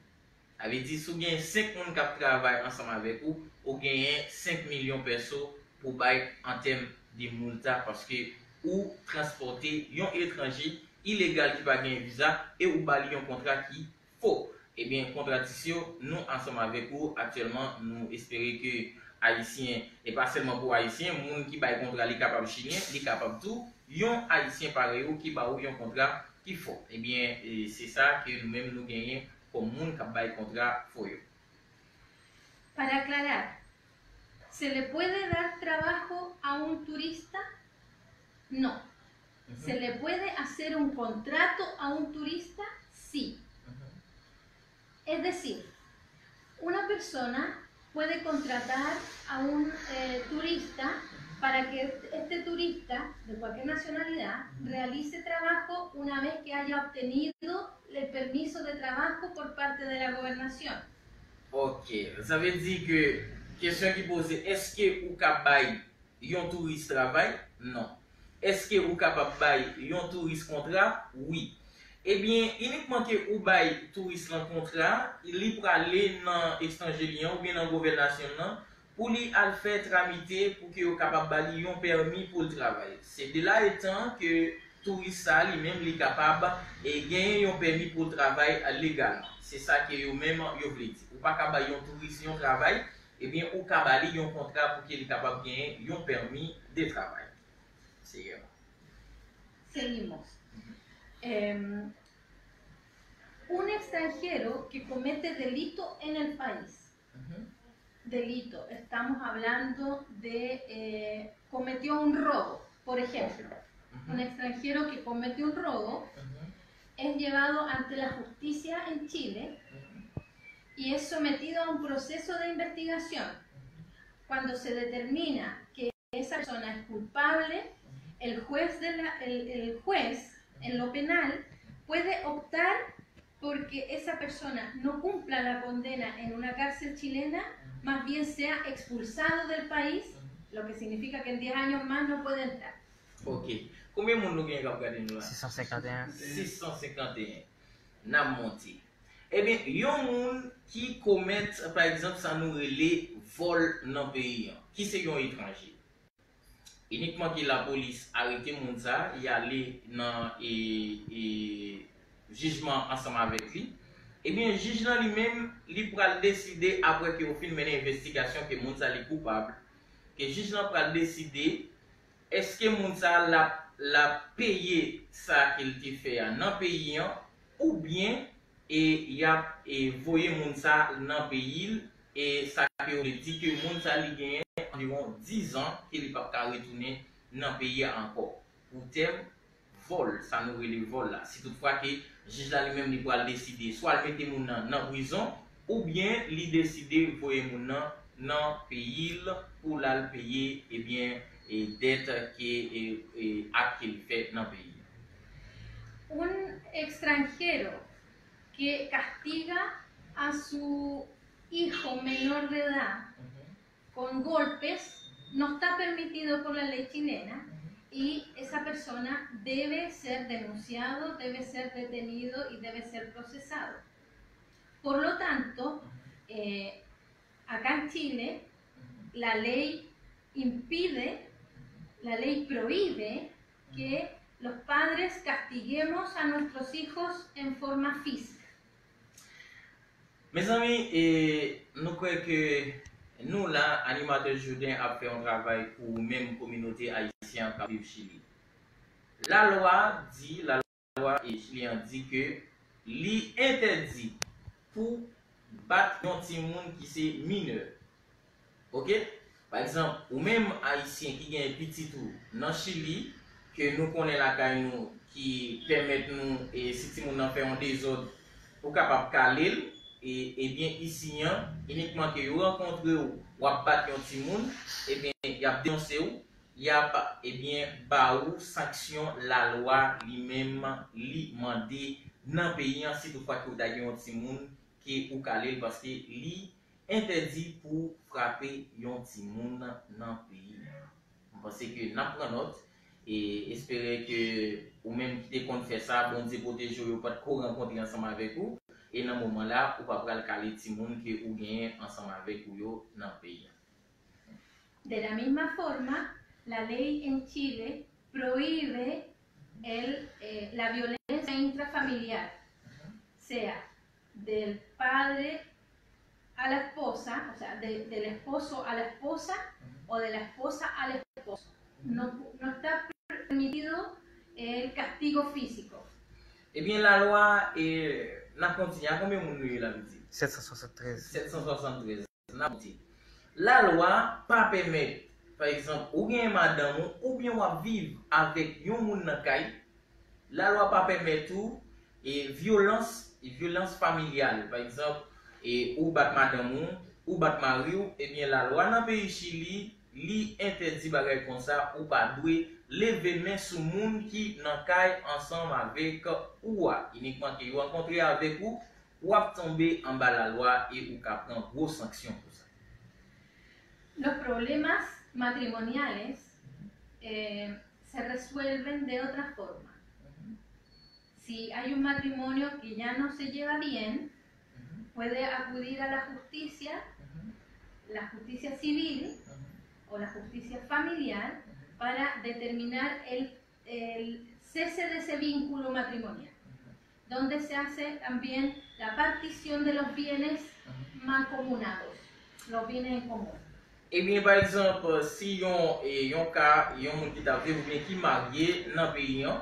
Sa vle di, si w gen senk moun k ap travay ansanm avèk ou, ou genyen senk milyon pèso pou bay an tèm de moulta, paske ou transpòte yon etranje ilegal ki pa gen viza e ou ba li yon kontra ki fo. Ebyen, kontra Tisyo, nou ansanm avèk ou aktyèlman, nou espere ke Ayisyen, e pa sèlman pou Ayisyen, moun ki bay kontra, li kapab Chilyen, li kapab tou yon Ayisyen parèy ou ki ba ou yon kontra ki fo. Ebyen, e, se sa ke nou menm nou genyen kòm moun k ap bay kontra fo yo. Para aclarar, ¿se le puede dar trabajo a un turista? No. ¿Se le puede hacer un contrato a un turista? Sí. Es decir, una persona puede contratar a un eh, turista para que este turista de cualquier nacionalidad realice trabajo una vez que haya obtenido el permiso de trabajo por parte de la gobernación. Ok, sa vle di ke kesyon ki poze, èske ou ka bay yon touris travay? Non. Èske ou kapab bay yon touris kontra? Wi. Ebyen, inikman ke ou bay touris lan kontra, li prale nan etranje li an oubyen nan gouvènasyon l lan pou li al fè tramite pou ke yo kapab ba li yon pèmi pou l travay. Se de la etan ke touris sa li menm li kapab e genyen yon pèmi pou l travay legalman. Se sa ke yo menm yo vle di. Ou pa ka bay yon touris yon travay, ebyen ou ka ba li yon kontra pou ke li kapab genyen yon pèmi de travay. Seyè. Seguimos. Em, un extranjero que comete delito en el país. Delito, estamos hablando de eh, cometió un robo, por ejemplo. Un extranjero que comete un robo es llevado ante la justicia en Chile y es sometido a un proceso de investigación. Cuando se determina que esa persona es culpable, el juez, de la, el, el juez en lo penal puede optar porque esa persona no cumpla la condena en una cárcel chilena, más bien sea expulsado del país, lo que significa que en diez años más no puede entrar. Ok. Konbyen moun nou gen k ap gade nou la? Sis san senkanteyen. Sis san senkanteyen. N ap monte. Ebyen, yon moun ki komèt, pa egzanp, sa nou rele vòl nan peyi an, ki se yon etranje. Inikman ke lapolis arete moun sa, y ale nan e, e, jijman ansanm avèk li. Ebyen, jij lan li menm, li pral deside, apre ke yo fin mennen envestigasyon ke moun sa li koupab, ke jij lan pral deside, èske moun sa l ap, l ap peye sa ke l te fè a nan peyi an, oubyen e y ap e voye moun sa nan peyi l, e sa ke yo vle di ke moun sa li genyen anviwon dizan ke li p ap ka retounen nan peyi a ankò. Pou tèm vòl, sa nou rele vòl la. Si toutfwa ke jij la li menm li pral deside swa l mete moun nan nan prizon, oubyen li deside voye moun nan nan peyi l pou l al peye, ebyen, e dèt ke, e, e ak ke li fè nan peyi l. Un extranjero que castiga a su hijo menor de edad con golpes no está permitido por la ley chilena y esa persona debe ser denunciado, debe ser detenido y debe ser procesado. Por lo tanto, eh, acá en Chile, la ley impide, la ley prohíbe que los padres castiguemos a nuestros hijos en forma física. Mezanmi, e, nou kwè ke nou la, animatè Jouden ap fè yon travay pou menm kominote ayisyen an k ap viv Chili. Lalwa di, lalwa e Chili an di ke li entèdi pou bat yon timoun ki se minè. Oke? Pa egzanp, ou menm ayisyen ki gen pitit ou nan Chili, ke nou konnen lakay nou, ki pèmèt nou, e, si timoun nan fè yon dezòd, ou kapab kale l, e, ebyen, isi an, inikman ke yo rankontre w, w ap bat yon timoun, ebyen, y ap denonse w, y ap, ebyen, ba ou sanksyon lalwa li menm li mande nan peyi an, si toutfwa ke ou ta gen yon timoun ke ou kale l, paske li entèdi pou frape yon timoun nan peyi an. Mwen panse ke n ap pran nòt, e espere ke ou menm ki te konn fè sa, Bondye pwoteje w, yo pa t ko rankontre ansanm avèk ou, e nan moman la, ou pa pral kale timoun ke ou genyen ansanm avèk ou yo nan peyi an. De la misma forma, la ley en Chile prohíbe el, eh, la violencia intrafamiliar, sea del padre a la esposa, o sea, de- del esposo a la esposa o de la esposa al esposo. No, no está permitido el castigo físico. Ebyen, lalwa, e, n ap kontinye. A konbyen moun nou ye la, Viti? Sèt san swasanntrèz. Sèt san swasanntrèz. N ap kontinye. Lalwa pa pèmèt, pa egzanp, ou gen madanm ou, oubyen w ap viv avèk yon moun nan kay, lalwa pa pèmèt ou, e, vyolans, vyolans familyal. Pa egzanp, e, ou bat madanm ou, ou bat mari w, ebyen, lalwa nan peyi Chili, li entèdi bagay konsa, ou pa dwe leve men sou moun ki nan kay ansanm avèk ou a. Inikman ke yo rankontre avèk ou, w ap tonbe anba lalwa e ou ka pran gwo sanksyon pou sa. Los problemas matrimoniales eh, se resuelven de otra forma. Si hay un matrimonio que ya no se lleva bien, puede acudir a la justicia, la justicia civil o la justicia familiar para determinar el, el cese de ese vínculo matrimonial, donde se hace también la partición de los bienes mancomunados, los bienes en común. Ebyen, pa egzanp, si yon, e, yon ka, yon moun ki t ap viv oubyen ki marye nan peyi an,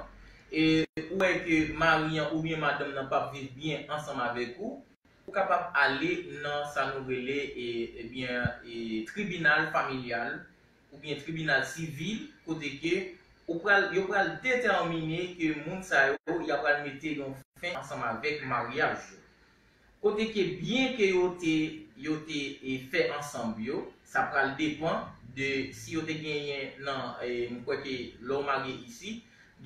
e ou wè ke mari an oubyen madanm nan p ap viv byen ansanm avèk ou, ou kapab ale nan sa nou rele, e, ebyen, e, tribinal familyal oubyen tribinal sivil, kote ke ou pral, yo pral detèmine ke moun sa yo, y a pral mete yon fen ansanm avèk maryaj yo. Kote ke byen ke yo te, yo te, e, fè ansanm yo, sa pral depann de si yo te genyen nan, e, m kwè ke lè w marye isi,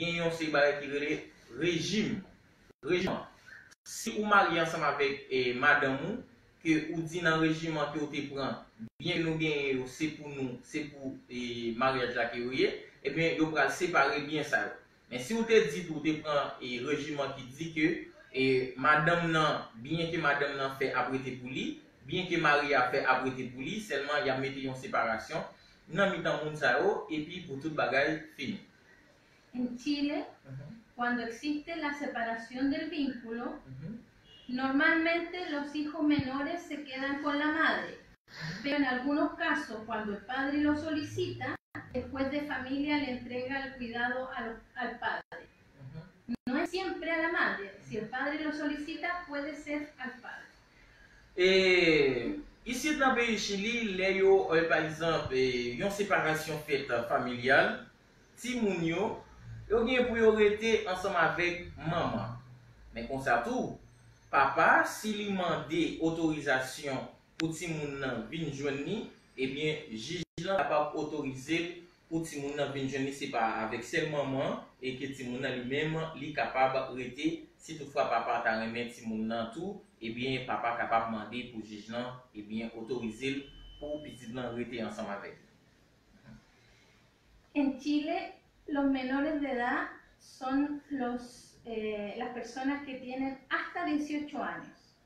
gen yon seri bagay ki rele rejim. Rejim. Si ou marye ansanm avèk, e, madanm ou, ke ou di nan rejim an ke ou te pran, byen nou genyen yo, se pou nou, se pou, e, maryaj la ke yo ye, ebyen, yo pral separe byen sa yo. Men si ou te di tou, ou te pran, e, rejim an ki di ke, e, madanm nan, byen ke madanm nan fè ap rete pou li, byen ke mari a fè ap rete pou li, sèlman y ap mete yon separasyon nan mitan moun sa yo, epi pou tout bagay fini. En Chile, cuando existe la separación del vínculo, normalmente los hijos menores se quedan con la madre, pero en algunos casos, cuando el padre lo solicita, el juez de familia le entrega el cuidado a los- al padre. No es siempre a la madre, si el padre lo solicita, puede ser al padre. E isit nan peyi Chili, lè yo, e, pa egzanp, e, yon separasyon fèt familyal, timoun yo, yo gen pou yo rete ansanm avèk manman. Men konsa tou, papa, si li mande otorizasyon pou timoun nan vin jwenn li, ebyen, jij lan kapab otorize l pou timoun nan vin jwenn li, se pa avèk sèl manman an, e ke timoun nan li menm, li kapab rete, si toutfwa papa ta renmen timoun nan tou, ebyen, papa kapab mande pou jij lan, ebyen, otorize l pou pitit lan rete ansanm avèk li. En Chile, los menores de edad son los, eh, las personas que tienen hasta dieciocho años.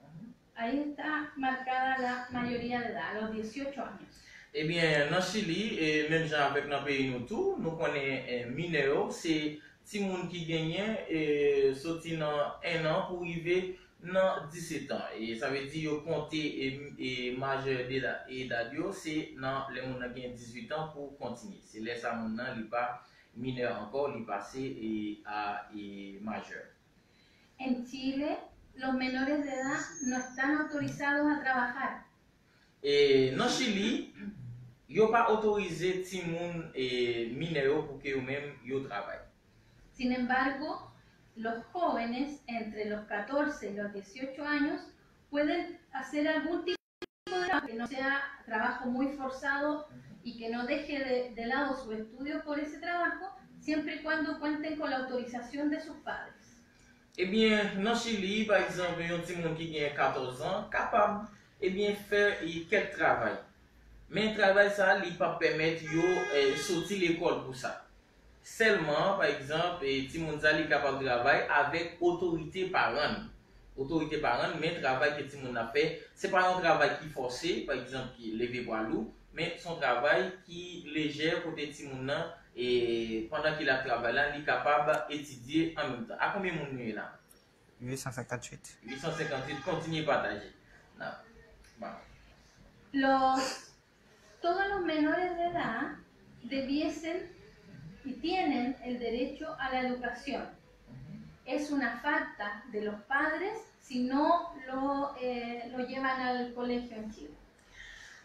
Ahí está marcada la mayoría de edad, a los dieciocho años. Ebyen, nan Chili, e, menm jan avèk nan peyi nou tou, nou konnen, e, minè yo, se timoun ki genyen, e, soti nan en an pou rive nan disèt an. E sa vle di yo konte, e, e, majè deda- edad yo, se nan lè moun nan gen dizuit an pou kontinye. Se lè sa moun nan li pa minè ankò, li pase, e, a, e, majè. En Chile, los menores de edad no están autorizados a trabajar. E nan Chili, yo pa otorize timoun, e, minè yo pou ke yo menm yo travay. Sin embargo, los jóvenes entre los catorce y los dieciocho años pueden hacer algún tipo de trabajo que no sea trabajo muy forzado y que no deje de, de lado su estudio por ese trabajo, siempre y cuando cuenten con la autorización de sus padres. Ebyen, nan Chili, pa egzanp, yon timoun ki gen katòz an kapab, ebyen, fè kèk travay. Men travay sa a, li p ap pèmèt yo soti lekòl pou sa. Sèlman, pa egzanp, timoun sa a, li kapab travay avèk otorite paran l. Otorite paran l, men travay ke timoun nan ap fè, se pa yon travay ki fòse, pa egzanp, ki leve pwa lou, men se yon travay ki lejè kote timoun nan, e pandan ke l ap travay la, li kapab etidye an menm tan. A konbyen moun nou ye la? Huit cent cinquante-huit. Huit cent cinquante-huit, kontinye pataje. Nan. Bon. Los, todos los menores de edad debiesen y tienen el derecho a la educación. Es una falta de los padres si no lo, eh, lo llevan al colegio en Chile.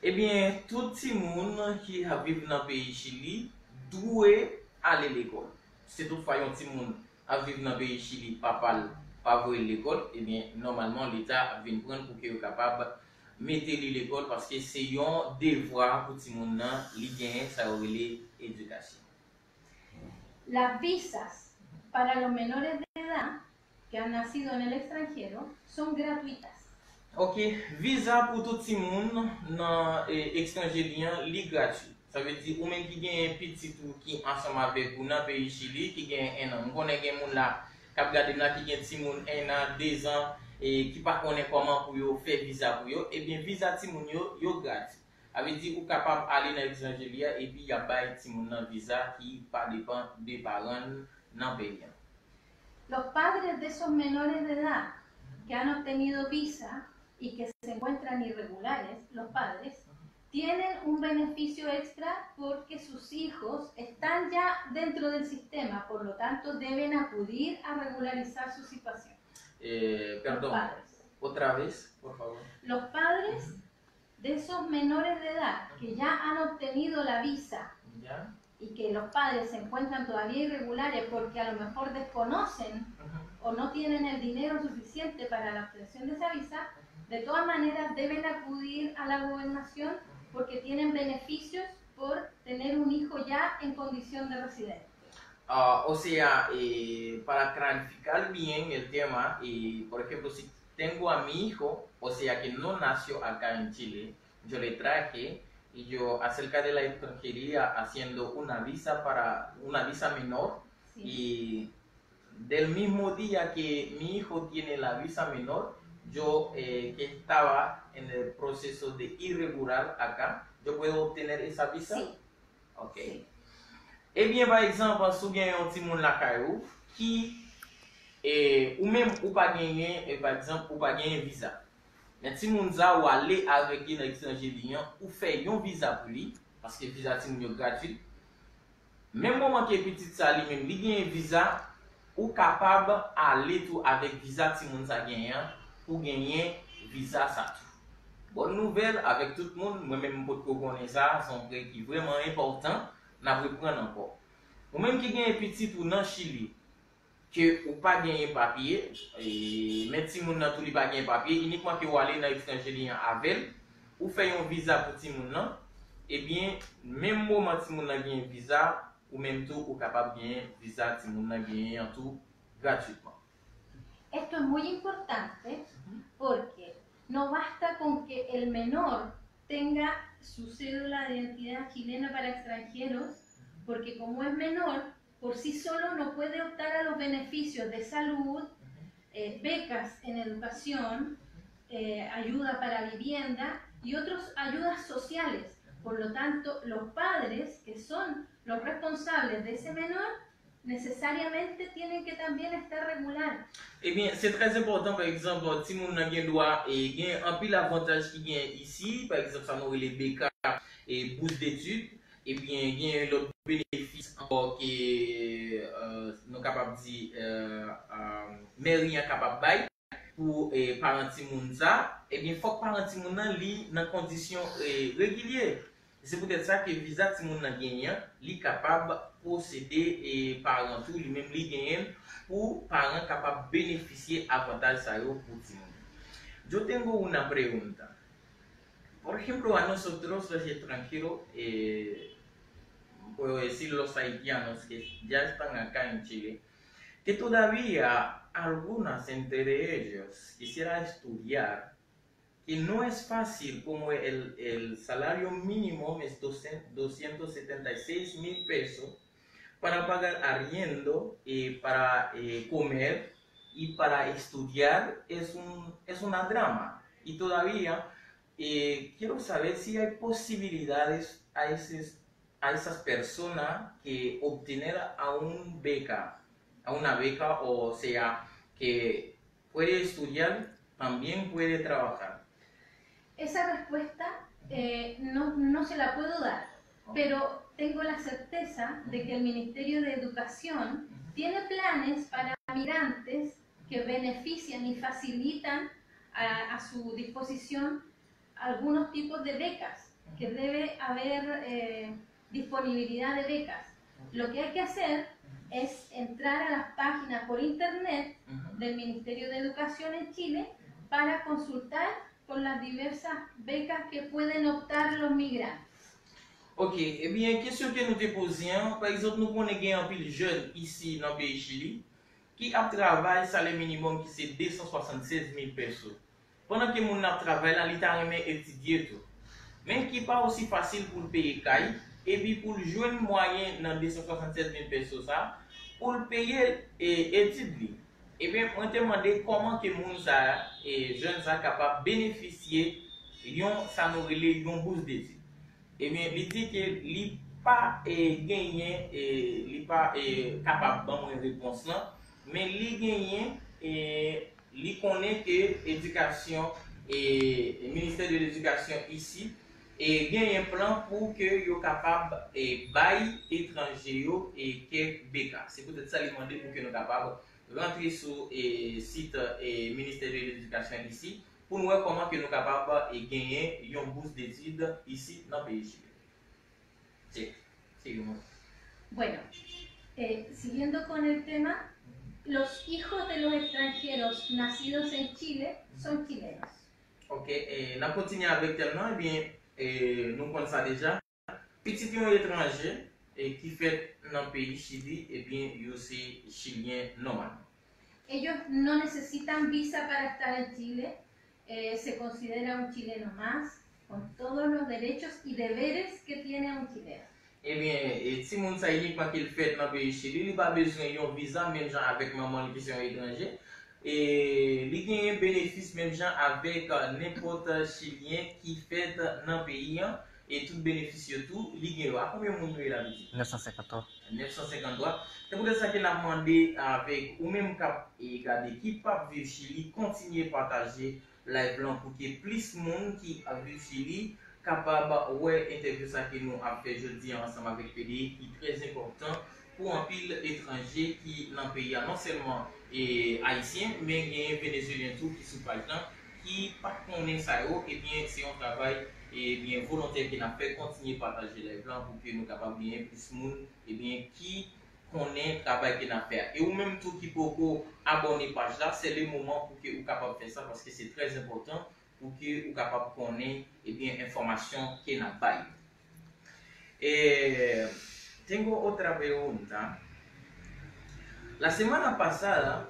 Ebyen, tout timoun ki ap viv nan peyi Chili dwe ale lekòl. Si toutfwa yon timoun ap viv nan peyi Chili, papa l pa voye l lekòl, ebyen, nòmalman, Leta ap vin pran l pou ke yo kapab mete li lekòl, paske se yon devwa pou timoun nan, li genyen sa yo rele edikasyon. Las visas para los menores de edad que han nacido en el extranjero son gratuitas. Ok, viza pou tout timoun nan eh, etranje li an, li gratwi. Sa vle di, ou menm ki genyen pitit ou ki ansanm avèk ou nan peyi Chili, ki genyen en an. M konnen gen moun la k ap gade m la ki gen timoun en an, dezan, e ki pa konnen kòman pou yo fè viza pou yo. Ebyen, viza timoun yo, yo gratwi. Sa vle di, ou kapab ale nan etranje li a, epi y ap bay timoun nan viza ki pa depann de paran l nan peyi an. Los padres de esos menores de edad que han obtenido visa y que se encuentran irregulares, los padres tienen un beneficio extra porque sus hijos están ya dentro del sistema, por lo tanto deben acudir a regularizar su situación. Eh, Los perdón, padres. Otra vez, por favor. Los padres de esos menores de edad que ya han obtenido la visa Ya. y que los padres se encuentran todavía irregulares porque a lo mejor desconocen o no tienen el dinero suficiente para la obtención de esa visa, de todas maneras deben acudir a la gobernación porque tienen beneficios por tener un hijo ya en condición de residente. Ah, o sea, eh, para clarificar bien el tema, eh, por ejemplo, si tengo a mi hijo, o sea que no nació acá en Chile, yo le traje y yo acerca de la extranjería haciendo una visa para una visa menor Sí. Y del mismo día que mi hijo tiene la visa menor, yo eh, que estaba en el proceso de irregular acá, yo puedo obtener esa visa? Sí. Ok. Ebyen, pa egzanp, si w gen yon timoun lakay ou ki, e, ou menm, ou pa genyen, e, pa egzanp, ou pa genyen viza. Men timoun sa, ou ale avèk li nan etranje li an, ou fè yon viza pou li, paske viza timoun yo gratwit. Menm moman ke pitit sa li menm, li genyen viza, ou kapab ale tou avèk viza timoun sa genyen an, pou genyen viza sa tou. Bòn nouvèl avèk tout moun, mwen menm m potko konnen sa, se yon pwen ki vrèman enpòtan, n ap reprann ankò. Ou menm ki genyen pitit ou nan Chili, ke ou pa genyen papye, e, men timoun nan tou li pa genyen papye, inikman ke w ale nan etranje li an avè l, ou fè yon viza pou timoun nan, ebyen, menm moman timoun nan genyen viza, ou menm tou ou kapab genyen viza timoun nan genyen an tou gratwitman. Esto es muy importante porque no basta con que el menor tenga su cédula de identidad chilena para extranjeros, porque como es menor, por sí solo no puede optar a los beneficios de salud, eh, becas en educación, eh, ayuda para vivienda y otras ayudas sociales. Por lo tanto, los padres, que son los responsables de ese menor, necesariamente tienen que también estar regular. Ebyen, se trè enpòtan, pa egzanp, timoun nan gen dwa e gen anpil avantaj ki gen isi, pa egzanp, sa nou rele beka e bous detid, ebyen, gen lòt benefis ankò ke eh, nou kapab di eh, eh, mèri an kapab bay pou eh, paran timoun sa, ebyen, fòk paran timoun nan li nan kondisyon eh, regilye. Se poutèt sa ke viza timoun nan genyen an, li kapab posede e paran tou, li menm li genyen l pou paran kapab benefisye avantaj sa yo pou timoun. Yo tengo una pregunta. Por ejemplo, a nosotros los extranjeros, eh, puedo decir los haitianos que ya están acá en Chile, que todavía algunas entre ellos quisiera estudiar, que no es fácil como el, el salario mínimo es doscientos setenta y seis mil pesos para pagar arriendo, eh, para eh, comer y para estudiar es, un, es una drama. Y todavía eh, quiero saber si hay posibilidades a, esos, a esas personas que obtener a un beca, a una beca, o sea, que puede estudiar, también puede trabajar. Esa respuesta eh, no, no se la puedo dar, pero tengo la certeza de que el Ministerio de Educación tiene planes para migrantes que benefician y facilitan a, a su disposición algunos tipos de becas, que debe haber eh, disponibilidad de becas. Lo que hay que hacer es entrar a las páginas por internet del Ministerio de Educación en Chile para consultar con las diversas becas que pueden optar los migrantes. Ok, ebyen, kesyon ke nou te poze an, pa egzanp, nou konnen gen anpil jèn isi nan peyi Chili ki ap travay salè minimòm ki se de san swasannsèz mil peso. Pandan ke moun nan ap travay la, li ta renmen etidye tou. Men ki pa osi fasil pou l peye kay, epi pou l jwenn mwayen nan de san swasannsèz mil peso sa, pou l peye e, etid li. Ebyen, mwen te mande kòman ke moun sa, e, jèn sa kapab benefisye yon, sa nou rele yon bous detid. Ebyen, li di ke li pa e, genyen, e, li pa e, kapab ban mwen repons lan, men li genyen, e, li konnen ke edikasyon, e, Ministè de Ledikasyon isi, e, genyen plan pou ke yo kapab e, bay etranje yo e, kèk beka. Se poutèt sa li mande pou ke nou kapab rantre sou e, sit e, Ministè de Ledikasyon isi, pou n wè kòman ke nou kapab e, genyen yon bous detid isi nan peyi Chili. Se, se yon. Bueno, eh, siguiendo con el tema, los hijos de los extranjeros nacidos en Chile son chilenos. Ok, e n ap kontinye avèk tèm nan, ebyen, e, nou konn sa deja. Pitit yon etranje e, ki fèt nan peyi Chili, ebyen, yo se chilyen nòmal. Ellos no necesitan visa para estar en Chile, eh, se considera un chileno más, con todos los derechos y deberes que tiene un chileno. Ebyen, e, timoun sa inikman ke l fèt nan peyi Chili, li pa bezwen yon viza menm jan avèk manman l ki se yon etranje. E li genyen benefis menm jan avèk nenpòt chilyen ki fèt nan peyi an. E tout benefis yo tou, li gen yo. A konbyen moun nou ye la, Piti? Nèf san senkanntwa. Nèf san senkanntwa. Se poutèt sa ke n ap mande avèk ou menm k ap e, gade, ki p ap viv Chili, kontinye pataje live lan pou ke plis moun ki ap viv Chili kapab wè entèvyou sa ke nou ap fè jodi a ansanm avèk P D I ki trè enpòtan pou anpil etranje ki nan peyi a, non sèlman e, ayisyen, men genyen venezuelyen tou ki sou paj lan, ki pa t konnen sa yo, ebyen, se yon travay ebyen, volontè ke n ap fè, kontinye pataje live lan pou ke nou kapab genyen plis moun ebyen, ki konnen travay ke n ap fè a. E ou menm tou ki poko abòne paj la, se le moman pou ke ou kapab fè sa, paske se trè enpòtan pou ke ou kapab konnen ebyen, enfòmasyon ke n ap bay. Eh, tengo otra pregunta. La semana pasada,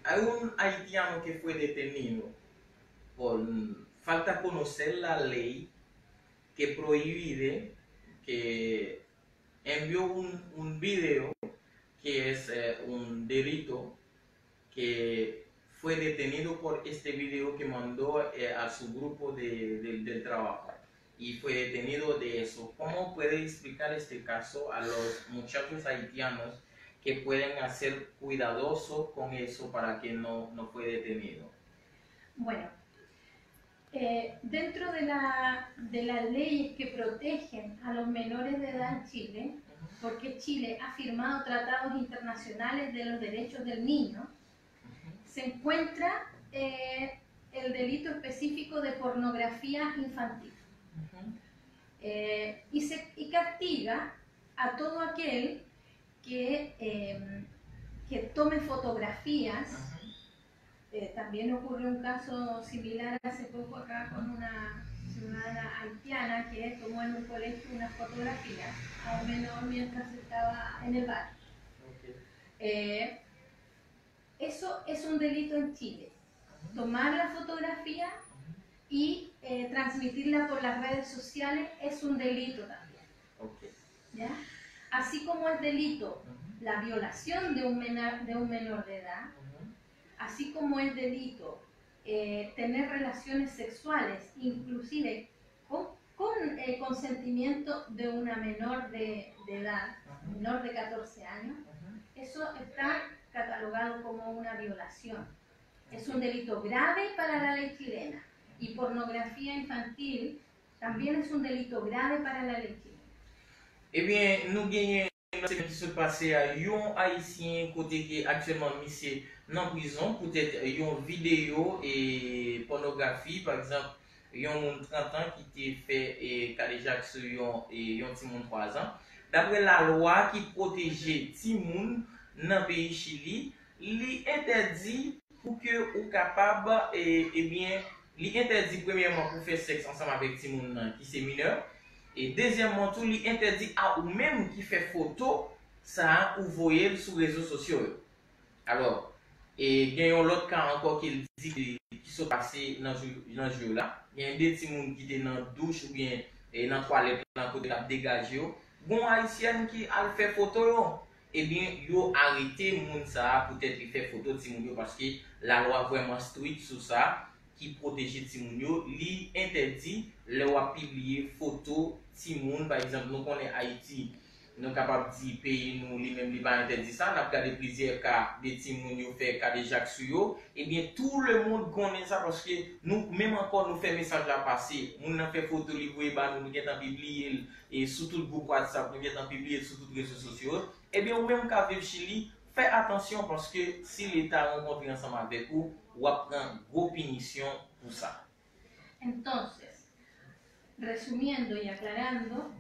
hay un haitiano que fue detenido por falta conocer la ley que prohíbe, que envió un, un video que es eh, un delito que fue detenido por este video que mandó eh, a su grupo de, de- del trabajo. Y fue detenido de eso. ¿Cómo puede explicar este caso a los muchachos haitianos que pueden hacer cuidadoso con eso para que no, no fue detenido? Bueno, eh, dentro de, la, de las leyes que protegen a los menores de edad en Chile, porque Chile ha firmado tratados internacionales de los derechos del niño, se encuentra eh, el delito específico de pornografía infantil. Eh, y, se, y castiga a todo aquel que, eh, que tome fotografías. Eh, también ocurrió un caso similar hace poco acá con una Una haitiana que tomó en un colegio una fotografía a un menor mientras estaba en el bar. Eh, eso es un delito en Chile. Tomar la fotografía y eh, transmitirla por las redes sociales es un delito también. ¿Ya? Así como es delito la violación de un, menor, de un menor de edad, así como es delito eh, tener relaciones sexuales, inclusive con, con el consentimiento de una menor de, de edad, menor de catorce años, eso está catalogado como una violación. Es un delito grave para la ley chilena. Y pornografía infantil también es un delito grave para la ley chilena. Ebyen, nou genyen nan semèn ki sot pase a, yon Ayisyen kote ke aktyèlman misye nan prizon poutèt yon videyo e pònografi, pa egzanp, yon moun trant an ki te fè e kadejak sou yon e yon timoun twa zan. Daprè lalwa ki pwoteje timoun nan peyi Chili, li entèdi pou ke ou kapab e ebyen li entèdi premyèman pou fè sèks ansanm avèk timoun nan ki se minè, e dezyèmman tou li entèdi a ou menm ki fè foto sa a ou voye l sou rezo sosyo yo. Alò, e gen yon lòt ka ankò ke l di ki sot pase nan jou nan jou yo la. Gen de timoun ki te nan douch oubyen e nan twalèt lan kote l ap degaje yo. Gon ayisyèn ki al fè foto yo. Ebyen, yo arete moun sa a poutèt li fè foto timoun yo paske lalwa vrèman strik sou sa ki pwoteje timoun yo. Li entèdi lè w ap pibliye foto timoun. Pa egzanp, nou konnen Ayiti, nou kapab di peyi nou li menm li pa entèdi sa. N ap gade plizyè ka de timoun yo fè kadejak sou yo. Ebyen, tout le monde konnen sa paske nou menm ankò nou fè mesaj la pase. Moun nan fè foto li voye ba nou, nou gentan pibliye l e sou tout gwoup WhatsApp, nou gentan pibliye l sou tout rezo sosyo yo. Ebyen, ou menm k ap viv Chili, fè atansyon paske si Leta rankontre ansanm avèk ou, w ap pran gwo pinisyon pou sa. Entonces, resumiendo y aclarando,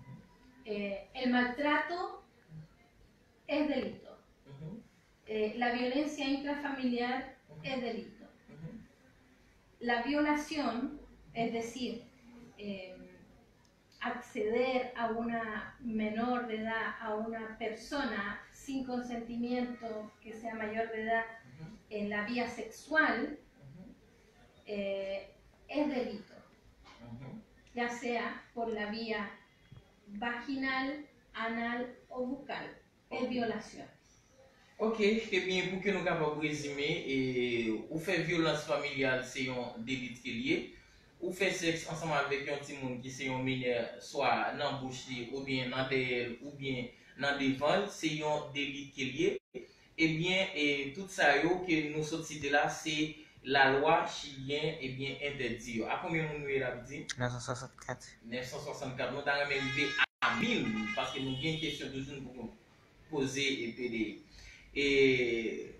eh, el maltrato es delito. Eh, la violencia intrafamiliar es delito. La violación, es decir, eh, acceder a una menor de edad, a una persona sin consentimiento que sea mayor de edad en la vía sexual, eh, es delito, ya sea por la vía vaginal, anal o bucal. Es violación. Ok, ebyen pou ke nou kapab rezime, e, ou fè vyolans familyal se yon delit ke l ye. Ou fè sèks ansanm avèk yon timoun ki se yon minè, swa nan bouch li, oubyen nan dèyè l, oubyen nan devan l, se yon delit ke l ye. Ebyen, e, tout sa yo ke nou sot site la, se lalwa chilyen, ebyen, entèdi yo. A konbyen moun nou ye l ap di? Nèf san swasannkat. Nèf san swasannkat. Nou ta renmen rive a mil, paske nou gen kesyon toujou nou poko poze e pede. E,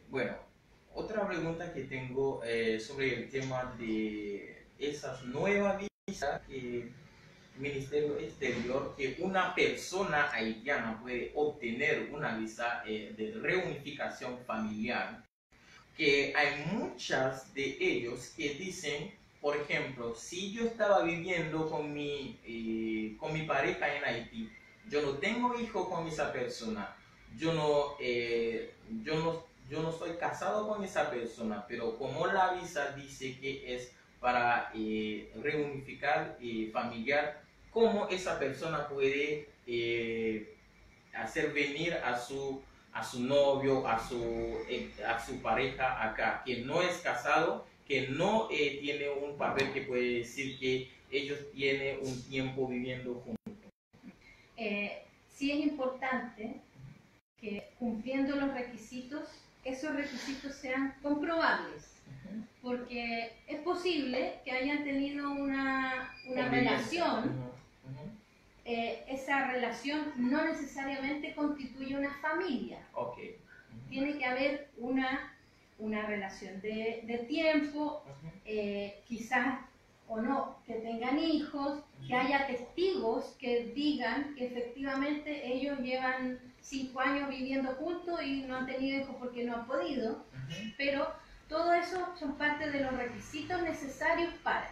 bueno, otra pregunta que tengo, eh, sobre el tema de esas nuevas visas que Ministerio Exterior, que una persona haitiana puede obtener una visa, eh, de reunificación familiar, que hay muchas de ellos que dicen, por ejemplo, si yo estaba viviendo con mi, eh, con mi pareja en Haití, yo no tengo hijo con esa persona, yo no, eh, yo no, yo no soy casado con esa persona, pero como la visa dice que es para eh, reunificar eh, familiar, cómo esa persona puede eh, hacer venir a su, a su novio, a su, eh, a su pareja acá, que no es casado, que no eh, tiene un papel que puede decir que ellos tienen un tiempo viviendo juntos. Eh, sí es importante que cumpliendo los requisitos, esos requisitos sean comprobables, porque es posible que hayan tenido una, una relación, eh, esa relación no necesariamente constituye una familia. Tiene que haber una, una relación de, de tiempo, eh, quizás o no, que tengan hijos, que haya testigos que digan que efectivamente ellos llevan cinco años viviendo juntos y no han tenido hijos porque no han podido, pero todo eso son parte de los requisitos necesarios para.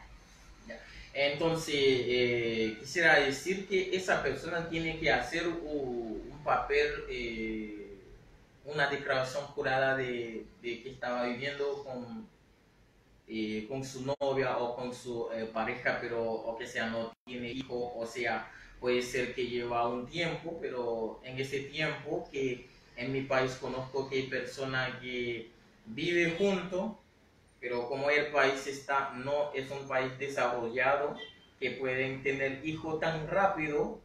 Ya. Entonces, eh, quisiera decir que esa persona tiene que hacer u- un papel, eh, una declaración jurada de, de que estaba viviendo con, eh, con su novia o con su eh, pareja, pero o que sea no tiene hijo, o sea, puede ser que lleva un tiempo, pero en ese tiempo que en mi país conozco que hay personas que vive junto, pero como el país está, no es un país desarrollado que pueden tener hijo tan rápido,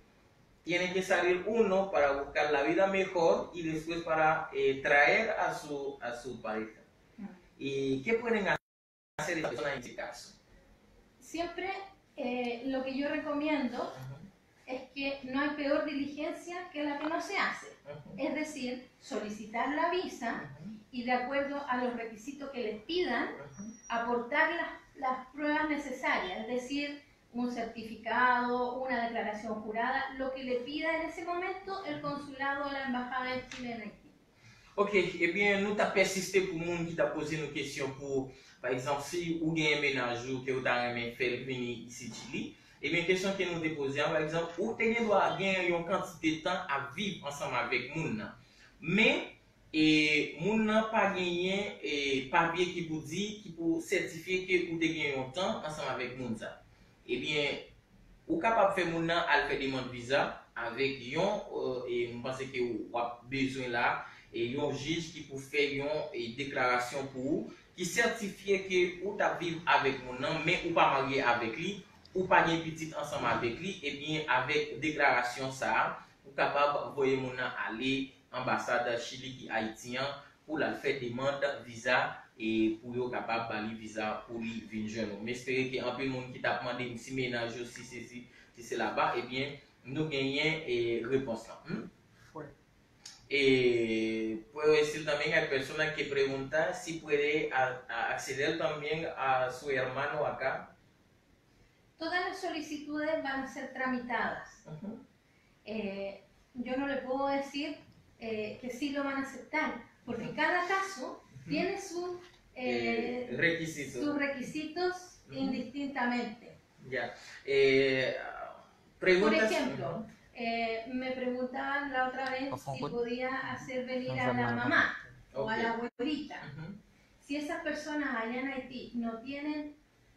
tiene que salir uno para buscar la vida mejor y después para eh, traer a su, a su pareja. ¿Y qué pueden hacer esas personas en ese caso? Siempre eh, lo que yo recomiendo es que no hay peor diligencia que la que no se hace. Es decir, solicitar la visa y de acuerdo a los requisitos que les pidan, aportar las, las pruebas necesarias, es decir, un certificado, una declaración jurada, lo que le pida en ese momento el consulado o la embajada de Chile en Haití. Ok, ebyen nou ta pèsiste pou moun ki ta poze nou kesyon pou, pa egzanp, si ou genyen mennaj ou ke ou ta renmen fè l vini isit Chili, ebyen kesyon ke nou te poze a, pa egzanp, ou te gen dwa gen yon kantite tan ap viv ansanm avèk moun nan. Men, e, moun nan pa genyen e, papye ki pou di, ki pou sètifye ke ou te gen yon tan ansanm avèk moun sa. Ebyen, ou kapab fè moun nan al fè demann viza avèk yon, e, e, m panse ke w ap bezwen la, e, yon jij ki pou fè yon e, deklarasyon pou ou, ki sètifye ke ou t ap viv avèk moun nan, men ou pa marye avèk li, ou pa gen pitit ansanm avèk li, ebyen, avèk deklarasyon sa a, ou kapab voye moun nan ale anbasad Chili ki Ayiti an pou l al fè demann viza e pou yo kapab ba li viza pou li vin jwenn ou. M espere ke anpil moun ki t ap mande m si mennaj yo, si sesi, si sela ba, ebyen, nou genyen e, repons lan. Hmm? E pues, también hay personas que preguntan si puede a- a- acceder también a su hermano acá. Todas las solicitudes van a ser tramitadas. Eh, yo no le puedo decir eh, que sí lo van a aceptar, porque cada caso tiene su, eh, Eh, requisito. sus requisitos indistintamente. Ya. Eh, Por ejemplo, eh, me preguntaban la otra vez si podía hacer venir a la mamá o a la abuelita. Si esas personas allá en Haití no tienen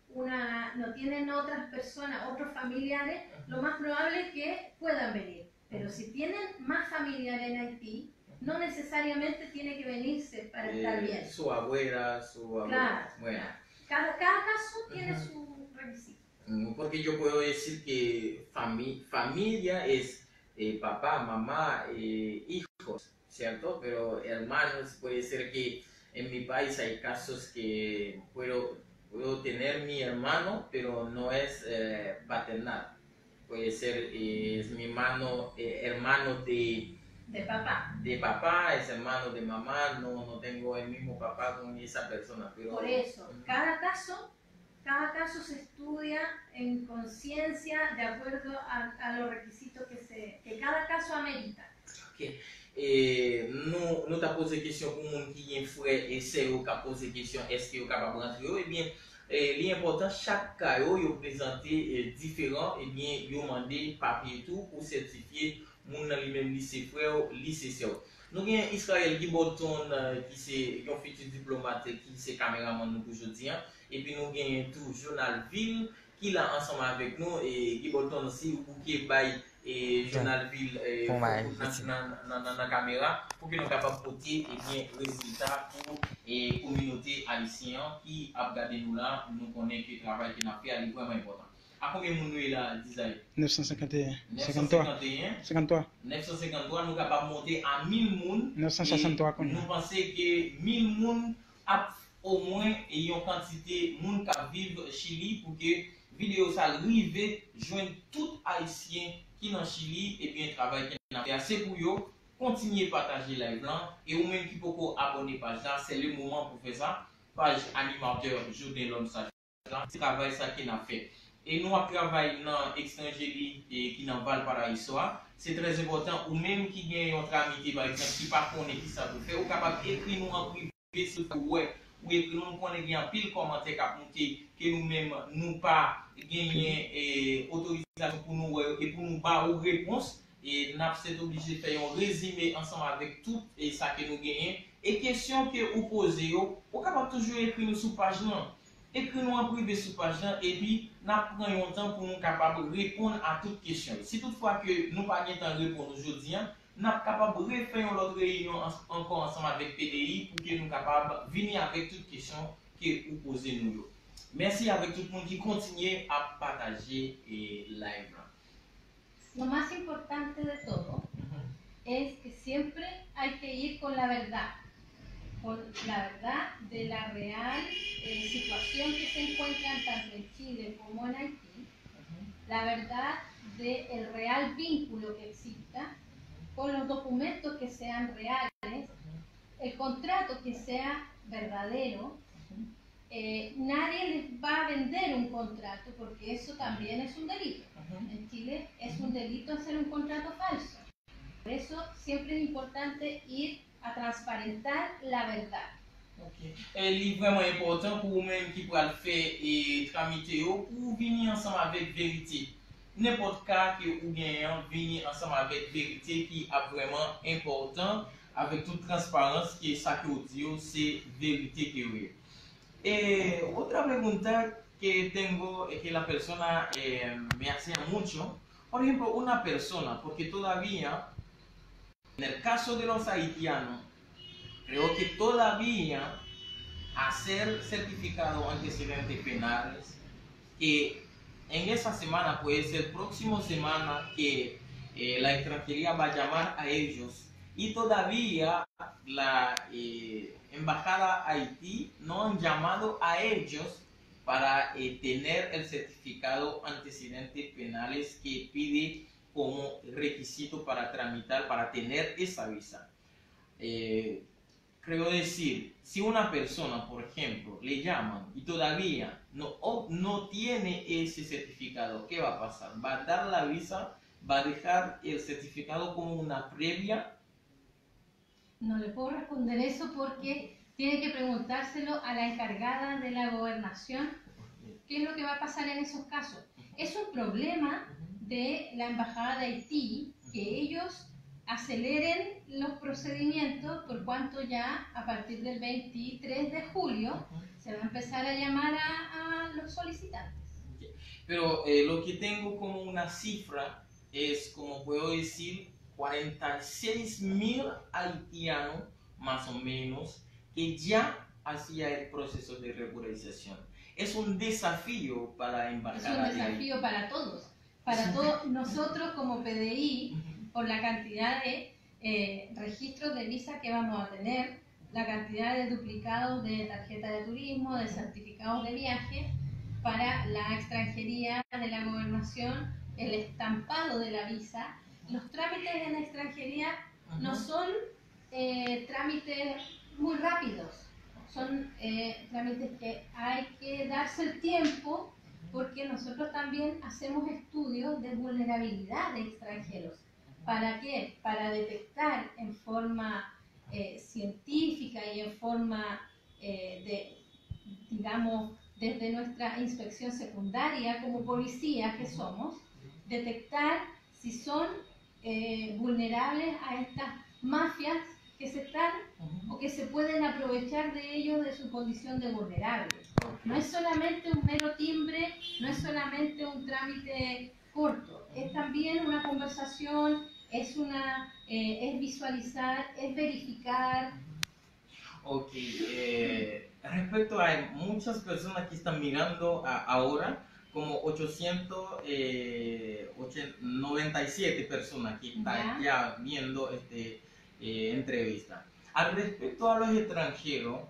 una, no tienen otras personas, otros familiares, lo más probable es que puedan venir. Pero si tienen más familiares en Haití, no necesariamente tiene que venirse para estar bien. Su abuela, su abuela. Claro, claro. Cada, cada caso tiene su requisito. Mm, porque yo puedo decir que fami- familia es eh, papá, mamá, eh, hijos, ¿cierto? Pero hermanos, puede ser que en mi país hay casos que puedo, puedo tener mi hermano, pero no es eh, paternal. Puede ser eh, es mi hermano, eh, hermano de, De papá. de papá, es hermano de mamá, no, no tengo el mismo papá con esa persona. Pero, Por eso, cada caso Cada caso se estudia en conciencia de acuerdo a, a los requisitos que, se, que cada caso amerita. Ok. E, nou, nou ta poze kesyon pou moun ki gen frè e sè yo k ap poze kesyon èske yo kapab rantre yo. Ebyen, e, li enpòtan chak ka yo, yo prezante e, diferan, ebyen, yo mande papye tou pou sètifye moun nan li menm li se frè w, li se sè w. Nou gen Israel Guy Bolton, e, ki se yon fiti diplomat ki se kameramann nou pou jodi a. Epi nou genyen tou Jonalville ki la ansanm avèk nou. E Guy Bolton, si ou bouke bay e Jonalville e, foto nan, nan, nan, nan, nan kamera pou ke nou kapab pote ebyen rezilta pou e kominote ayisyen an ki ap gade nou la. Nou konnen ke travay ke n ap fè a li vrèman enpòtan. A konbyen moun nou ye la, Dizay? Nèf san senkanteyen. Senkanntwa. Senkanntwa. Nèf san senkanntwa, nou kapab monte a mil moun. Nèf san swasanntwa kounye a. Nou panse ke mil moun ap omwen yon kantite moun k ap viv Chili pou ke videyo sa rive jwenn tout Ayisyen ki nan Chili. Ebyen, travay ke n ap fè a se pou yo. Kontinye pataje live lan. E ou menm ki poko abòne paj la, se le moman pou fè sa. Paj Animatè Jodelon Sa travay sa ke n ap fè. E nou ap travay nan Estranje li e ki nan Valparaiso a. Se trè enpòtan ou menm ki gen yon tramite pa egzanp ki pa konnen kisa pou fè, ou kapab ekri nou an prive si w wè ou ekri nou, nou konnen gen anpil kòmantè k ap moute ke nou menm nou pa genyen eh, otorizasyon pou nou wè yo e pou nou ba ou repons. E n ap sètoblije fè yon rezime ansanm avèk tout e sa ke nou genyen. E kesyon ke ou poze yo, ou kapab toujou ekri nou sou paj lan. Ekri nou an prive sou paj lan, epi n ap pran yon tan pou nou kapab reponn a tout kesyon yo. Si toutfwa ke nou pa gen tan reponn ou jodi a, n ap kapab refè yon lòt reyinyon ans- ankò ansanm avèk P D I pou ke nou kapab vini avèk tout kesyon ke ou poze nou yo. Mèsi avèk tout moun ki kontinye ap pataje eh, live lan. Lo más importante de todo es que siempre hay que ir con la verdad, con la verdad de la real eh, situación que se encuentran tanto en Chile como en Haití, la verdad del real vínculo que exista, con los documentos que sean reales, el contrato que sea verdadero, eh, nadie les va a vender un contrato porque eso también es un delito. En Chile es un delito hacer un contrato falso. Por eso siempre es importante ir a transparentar la verdad. Ok. E li vrèman enpòtan pou ou menm ki pral fè e tramite yo pou ou vini ansanm avèk verite. Nenpòt ka ke ou genyen an, vini ansanm avèk verite ki ap vrèman enpòtan, avèk tout transparans ke sa ke ou di yo se verite ke yo ye. E otra pregunta que tengo es que la persona eh, me hacía mucho, por ejemplo, una persona, porque todavía en el caso de los haitianos, creo que todavía hacer certificado antecedentes penales, que en esa semana puede ser próximo semana que eh, la extranjería va a llamar a ellos y todavía la eh, embajada Haití no han llamado a ellos para eh, tener el certificado antecedentes penales que pide como requisito para tramitar, para tener esa visa. Eh, creo decir, si una persona, por ejemplo, le llaman y todavía no, no tiene ese certificado, ¿qué va a pasar? ¿Va a dar la visa? ¿Va a dejar el certificado como una previa? No le puedo responder eso porque tiene que preguntárselo a la encargada de la gobernación qué es lo que va a pasar en esos casos. Es un problema de la Embajada de Haití que ellos aceleren los procedimientos por cuanto ya a partir del veintitrés de julio se va a empezar a llamar a, a los solicitantes. Pero eh, lo que tengo como una cifra es, como puedo decir, cuarenta y seis mil haitianos, más o menos, que ya hacía el proceso de regularización. Es un desafío para la embajada. Es un desafío para todos, para todos nosotros como P D I, por la cantidad de eh, registros de visa que vamos a tener, la cantidad de duplicados de tarjeta de turismo, de certificados de viaje para la extranjería de la gobernación, el estampado de la visa. Los trámites en extranjería no son eh, trámites muy rápidos, son eh, trámites que hay que darse el tiempo porque nosotros también hacemos estudios de vulnerabilidad de extranjeros. ¿Para qué? Para detectar en forma eh, científica y en forma eh, de, digamos, desde nuestra inspección secundaria como policías que somos, detectar si son eh, vulnerables a estas mafias que se están o que se pueden aprovechar de ellos de su condición de vulnerable. No es solamente un mero timbre, no es solamente un trámite corto, es también una conversación, es, una, eh, es visualizar, es verificar. Ok, eh, respecto a muchas personas que están mirando a, ahora, como ochocientos noventa y siete personas que están ya viendo este eh, entrevista. Al respecto a los extranjeros,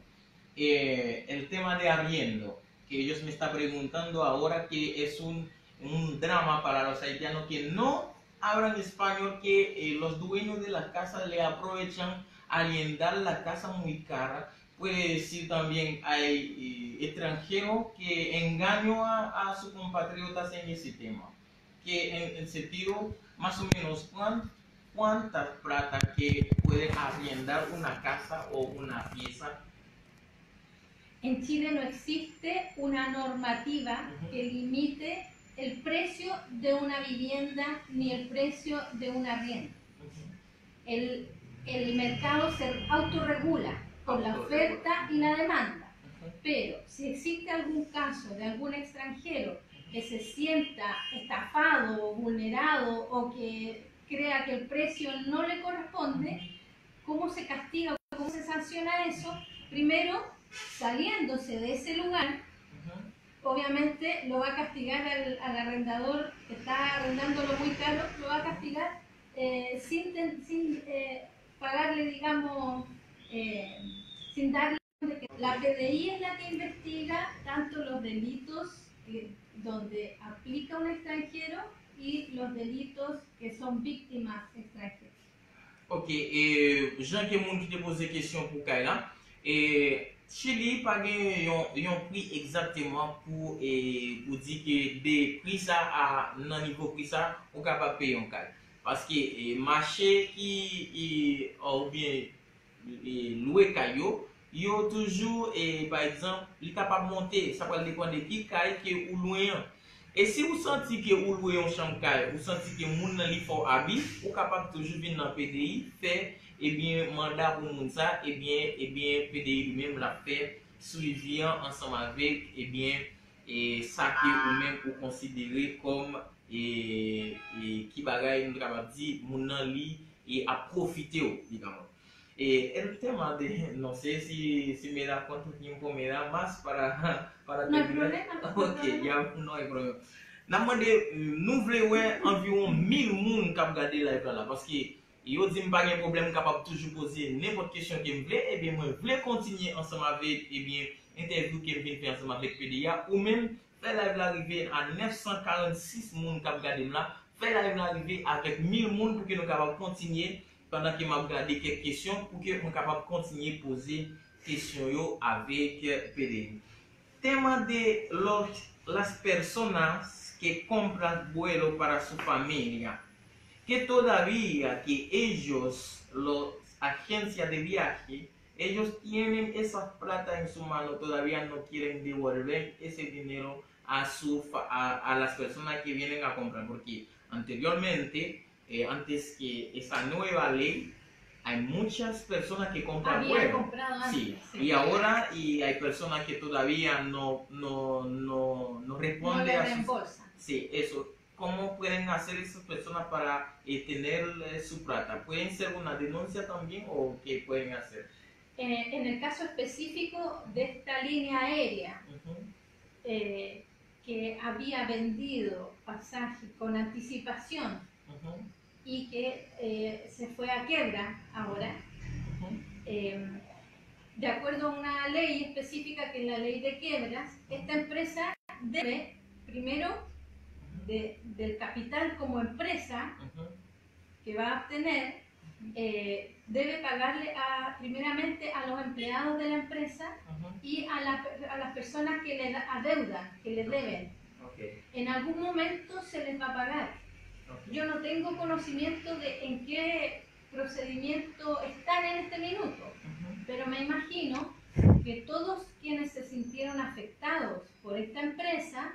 eh, el tema de arriendo, que ellos me están preguntando ahora que es un, un drama para los haitianos que no hablan español, que eh, los dueños de la casa le aprovechan a arriendar la casa muy cara. Puede decir también hay eh, extranjeros que engañan a, a sus compatriotas en ese tema. Que en, en sentido, más o menos, ¿cuán, ¿cuánta plata que puede arriendar una casa o una pieza? En Chile no existe una normativa que limite el precio de una vivienda ni el precio de un arriendo. El, el mercado se autorregula por la oferta y la demanda. Pero si existe algún caso de algún extranjero que se sienta estafado o vulnerado o que crea que el precio no le corresponde, ¿cómo se castiga o cómo se sanciona eso? Primero, saliéndose de ese lugar, obviamente lo va a castigar al, al arrendador que está arrendándolo muy caro, lo va a castigar eh, sin, ten- sin eh, pagarle, digamos, eh, sin darle. La P D I es la que investiga tanto los delitos eh, donde aplica un extranjero y los delitos que son víctimas extranjeros. Ok, e jan ke moun ki te poze kesyon pou kay la, e Chili pa gen yon, yon pri egzakteman pou, e, pou di ke de pri sa a, nan nivo pri sa, ou kapab peye yon kay. Paske e, mache ki e, oubyen e, lwe kay yo, yo toujou, e, pa egzanp, li kapab monte, sa pral depann de ki kay ke ou lwe an. E si ou santi ke ou lwe yon chanm kay, ou santi ke moun nan li fè w abi, ou kapab toujou vin nan P D I, fè, ebyen, manda pou moun sa, ebyen, ebyen, P D I li menm l ap fè swivi an ansanm avèk, ebyen, e sa ke ou menm ou konsidere kòm, e, e ki bagay nou ta kapab di, moun nan li e ap pwofite w, li kapab. E el tema de, no sé si, si me da cuenta tiempo me da más para, para No hay terminar. Problema, no hay Ok, problema. Ya no hay problema. N ap mande, nou vle wè anviwon mil moun k ap gade live la la, paske yo di m pa gen pwoblèm, m kapab toujou poze nenpòt kesyon ke m vle, ebyen mwen vle kontinye ansanm avèk, ebyen, entèvyou ke m vin fè ansanm avèk P D I a, ou menm, fè live la rive a nèf san karannsis moun k ap gade m la, fè live la rive avèk mil moun pou ke nou kapab kontinye, pandan ke m ap gade kèk kesyon, pou ke mwen kapab kontinye poze kesyon yo avèk P D I. Tema de los, las personas que compran vuelo para su familia, que todavía que ellos, los agencias de viaje, ellos tienen esa plata en su mano, todavía no quieren devolver ese dinero a, su, fa- a, a las personas que vienen a comprar, porque anteriormente, eh, antes que esa nueva ley, hay muchas personas que compran Había vuelo. Comprado antes. Sí, y ahora y hay personas que todavía no, no, no, no No responde le a sus... reembolsan. Sí, eso. ¿Cómo pueden hacer esas personas para eh, tener eh, su plata? ¿Pueden hacer una denuncia también o qué pueden hacer? Eh, en el caso específico de esta línea aérea, Ujú, eh, que había vendido pasajes con anticipación ujú, y que eh, se fue a quiebra ahora, ujú. eh, de acuerdo a una ley específica que es la ley de quiebras, esta empresa debe, primero, de- del capital como empresa Ujú, que va a obtener, eh, debe pagarle a, primeramente a los empleados de la empresa ujú. Y a, la- a las personas que le da- adeudan, que le deben. Ok, En algún momento se les va a pagar. ok. Yo no tengo conocimiento de en qué procedimiento están en este minuto, Ujú, pero me imagino que todos quienes se sintieron afectados por esta empresa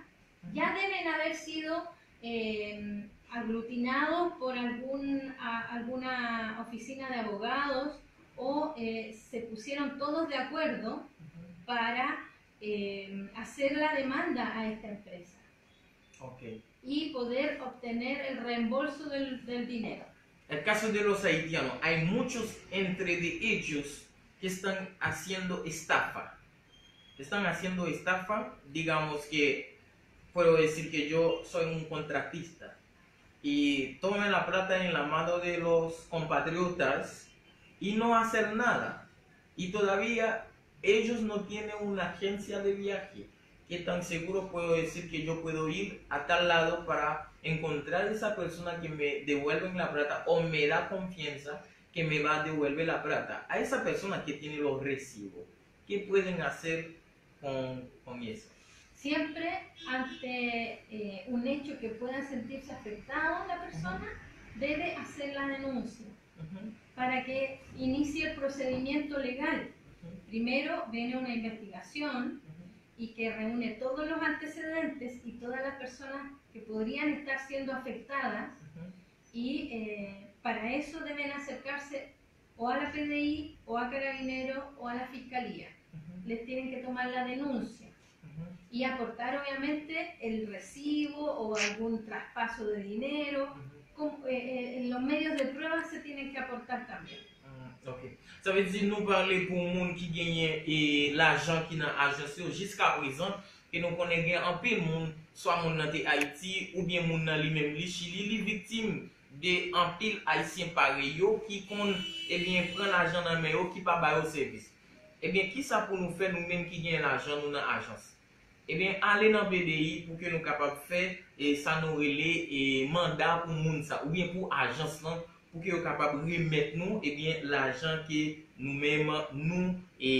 ya deben haber sido eh, aglutinados por algún, a- alguna oficina de abogados o eh, se pusieron todos de acuerdo ujú. Para eh, hacer la demanda a esta empresa Ok. Y poder obtener el reembolso del, del dinero. El caso de los haitianos, hay muchos entre de ellos que están haciendo estafa. Están haciendo estafa, digamos que puedo decir que yo soy un contratista y tomé la plata en la mano de los compatriotas y no hacer nada. Y todavía ellos no tienen una agencia de viaje que tan seguro puedo decir que yo puedo ir a tal lado para encontrar esa persona que me devuelven la plata o me da confianza que me va a devolver la plata. A esa persona que tiene los recibos, ¿qué pueden hacer con, con eso? Siempre ante eh, un hecho que pueda sentirse afectado la persona, debe hacer la denuncia Ujú, para que inicie el procedimiento legal. Primero viene una investigación y que reúne todos los antecedentes y todas las personas que podrían estar siendo afectadas y eh, para eso deben acercarse o a la P D I o a Carabineros o a la Fiscalía. Les tienen que tomar la denuncia y aportar obviamente el recibo o algún traspaso de dinero. Con- eh, eh, los medios de prueba se tienen que aportar también. Mm, ok. Sa vle di nou pale pou moun ki genyen e, lajan ki nan ajans yo jiska prezan, ke nou konnen gen anpil moun, swa moun nan te Ayiti, oubyen moun nan li menm li Chili, li viktim de anpil Ayisyen parèy yo ki konn, ebyen, pran lajan nan men yo, ki pa ba yo sèvis. Ebyen, kisa pou nou fè nou menm ki gen lajan nou nan ajans? Ebyen, ale nan P D I pou ke nou kapab fè e, sa nou rele e, manda pou moun sa, oubyen pou ajans lan, pou ke yo kapab remèt nou, ebyen, lajan ke nou menm nou e,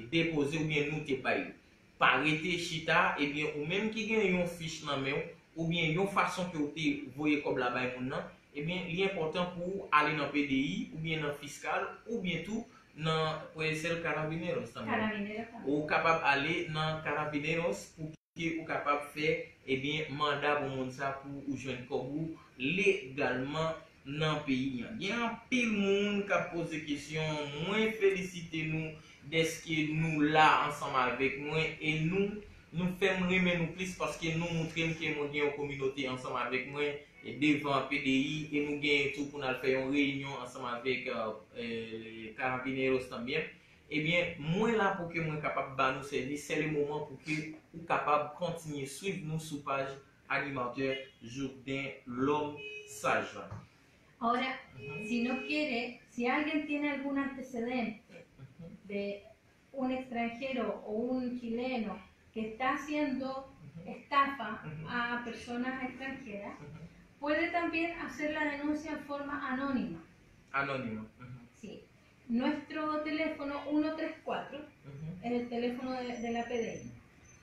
depoze oubyen nou te bay yo. Pa rete chita, ebyen, ou menm ki gen yon fich nan men w, oubyen yon fason ke w te voye kòb la bay moun nan, ebyen, li enpòtan pou w ale nan P D I, oubyen nan fiskal, oubyen tou nan, puede ser Carabineros también. Carabineros también. Ou kapab ale nan Carabineros pou ke ou kapab fè, ebyen, manda pou moun sa pou ou jwenn kòb ou legalman nan peyi an. Gen anpil moun k ap poze kesyon, mwen felisite nou dèske nou la ansanm avèk mwen e nou, nou fè m renmen nou plis paske nou montre m ke mwen gen yon kominote ansanm avèk mwen e devan P D I e nou genyen tou pou n al fè yon reyinyon ansanm avèk eh, Carabineros también. Ebyen, mwen la pou ke mwen kapab ba nou sèvis, se le moman pou ke ou kapab kontinye swiv nou sou paj animatè Jourdain L'Homme Sage la. Ahora, si no quiere, si alguien tiene algún antecedente de un extranjero o un chileno que está haciendo estafa a personas extranjeras, puede también hacer la denuncia en forma anónima. Anónima. Sí. Nuestro teléfono uno tres cuatro es el teléfono de, de la P D I.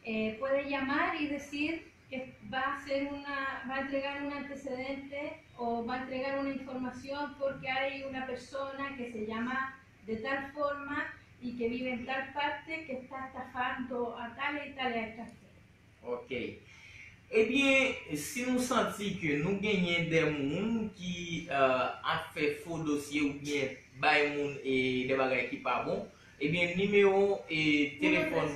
Eh, puede llamar y decir que va a hacer una, va a entregar un antecedente o va a entregar una información porque hay una persona que se llama de tal forma y que vive en tal parte que está estafando a tales y tales extranjeros. Ok. Ebyen, si nou santi ke nou genyen de moun ki eh, ap fè fo dosye oubyen bay moun e de bagay ki pa bon, ebyen, nimewo e telefòn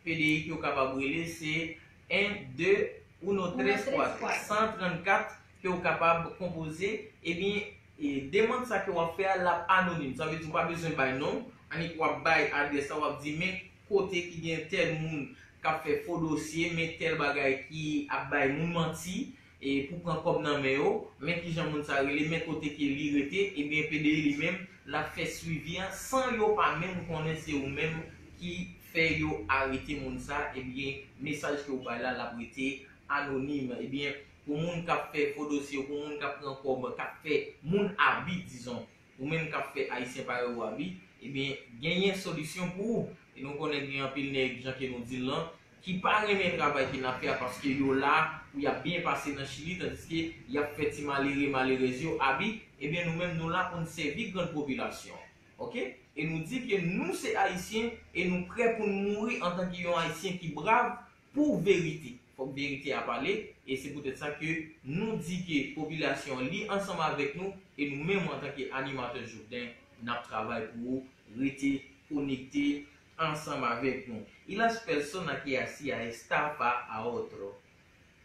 P D I ke w kapab rele se en de uno tres cuatro, san trannkat ke w kapab konpoze, ebyen, e demann sa ke w ap fè a, l ap anonim. Sa vle di w pa bezwen bay non w, annik w ap bay adrès la, w ap di men kote ki gen tèl moun k ap fè fo dosye, men tèl bagay ki ap bay moun manti e pou pran kòb nan men yo, men kijan moun sa rele, men kote ke li rete, ebyen P D I li menm, l ap fè swivi an san yo pa menm konnen se ou menm ki fè yo arete moun sa, ebyen mesaj ke w bay la, l ap rete anonim. Ebyen, pou moun k ap fè fo dosye, pou moun k ap pran kòb, k ap fè moun abi, dizon, ou menm k ap fè Ayisyen parèy ou abi, ebyen, genyen solisyon pou ou. E nou konnen gen anpil nèg, jan ke nou di l lan, ki pa renmen travay ke n ap fè a paske yo la pou y ap byen pase nan Chili, tandiske y ap fè ti malere, malerèz yo abi, ebyen, nou menm, nou la pou n sèvi grann popilasyon. Ok? E nou di ke nou se Ayisyen e nou prè pou n mouri antanke yon Ayisyen ki brav pou verite. Fòk verite a pale, e se poutèt sa ke nou di ke popilasyon li ansanm avèk nou, e nou menm antanke animatè Jourdain, n ap travay pou ou. Rete konekte ansanm avèk nou. Y las personas que hacía estafa a otro,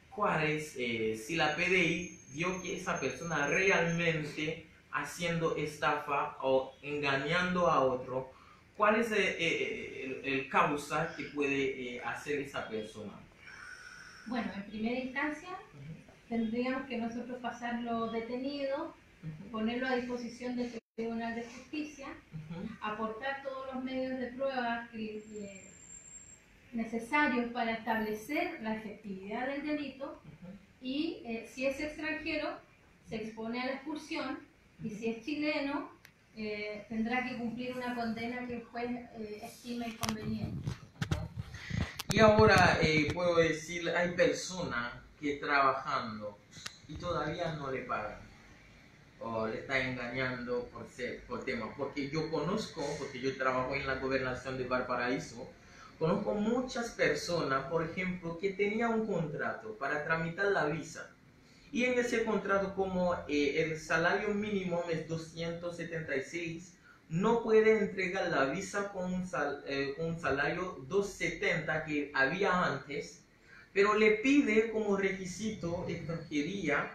¿cuáles, eh, si la P D I vio que esa persona realmente haciendo estafa o engañando a otro, ¿cuál es el, el, el causa que puede eh, hacer esa persona? Bueno, en primera instancia tendríamos que nosotros pasarlo detenido, ponerlo a disposición del Tribunal de Justicia, aportar todos los medios de prueba que, eh, necesarios para establecer la efectividad del delito y eh, si es extranjero se expone a la expulsión y si es chileno eh, tendrá que cumplir una condena que el juez eh, estime conveniente. Y ahora eh, puedo decir, hay personas que trabajando y todavía no le pagan. o le está engañando por ser, por tema, porque yo conozco, porque yo trabajo en la gobernación de Valparaíso, conozco muchas personas, por ejemplo, que tenía un contrato para tramitar la visa. Y en ese contrato, como eh, el salario mínimo es doscientos setenta y seis, no puede entregar la visa con un, sal, eh, con un salario doscientos setenta que había antes, pero le pide como requisito extranjería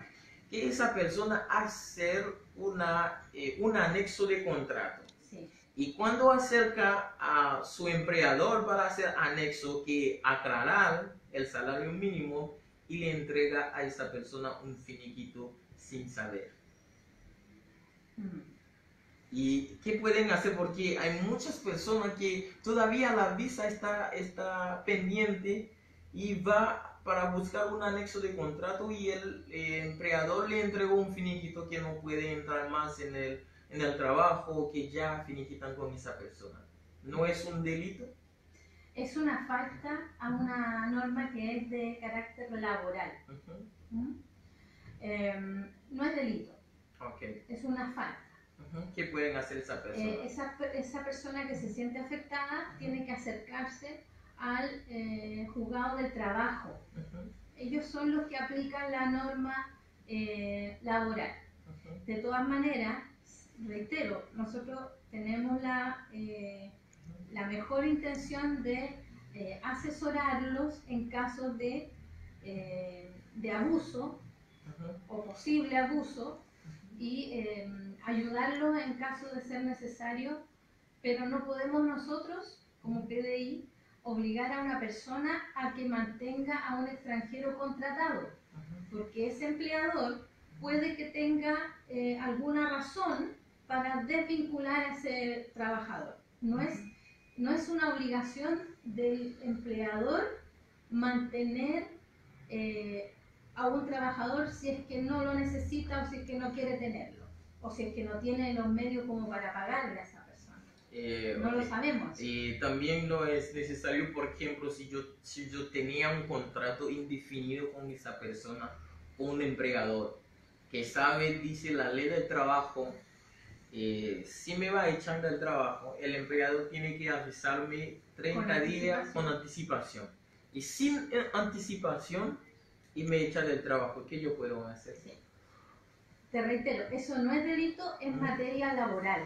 que esa persona hacer una, eh, un anexo de contrato. Sí. Y cuando acerca a su empleador para hacer anexo que aclarar el salario mínimo, y le entrega a esa persona un finiquito sin saber. Mm. ¿Y qué pueden hacer? Porque hay muchas personas que todavía la visa está, está pendiente y va para buscar un anexo de contrato y el eh, empleador le entregó un finiquito que no puede entrar más en el, en el trabajo, que ya finiquitan con esa persona. ¿No es un delito? Es una falta a una norma que es de carácter laboral. ¿Mm? Em, no es delito, Ok. Es una falta. Ujú. ¿Qué pueden hacer esa persona? Eh, esa, esa persona que se siente afectada tiene que acercarse al eh, juzgado del trabajo. Ujú, Ellos son los que aplican la norma eh, laboral. ujú. De todas maneras, reitero, nosotros tenemos la, eh, la mejor intención de eh, asesorarlos en casos de, eh, de abuso Ujú. o posible abuso y eh, ayudarlos en caso de ser necesario, pero no podemos nosotros, como P D I, obligar a una persona a que mantenga a un extranjero contratado, porque ese empleador puede que tenga eh, alguna razón para desvincular a ese trabajador. No es, no es una obligación del empleador mantener eh, a un trabajador si es que no lo necesita o si es que no quiere tenerlo, o si es que no tiene los medios como para pagarle a esa persona. Eh, No lo ok. Sabemos. Eh, también no es necesario, por ejemplo, si yo, si yo tenía un contrato indefinido con esa persona, con un empleador, que sabe, dice la ley del trabajo, eh, si me va a echar del trabajo, el empleador tiene que avisarme treinta días con anticipación. Y sin eh, anticipación, y me echa del trabajo, ¿qué yo puedo hacer? Te reitero, eso no es delito, es materia laboral,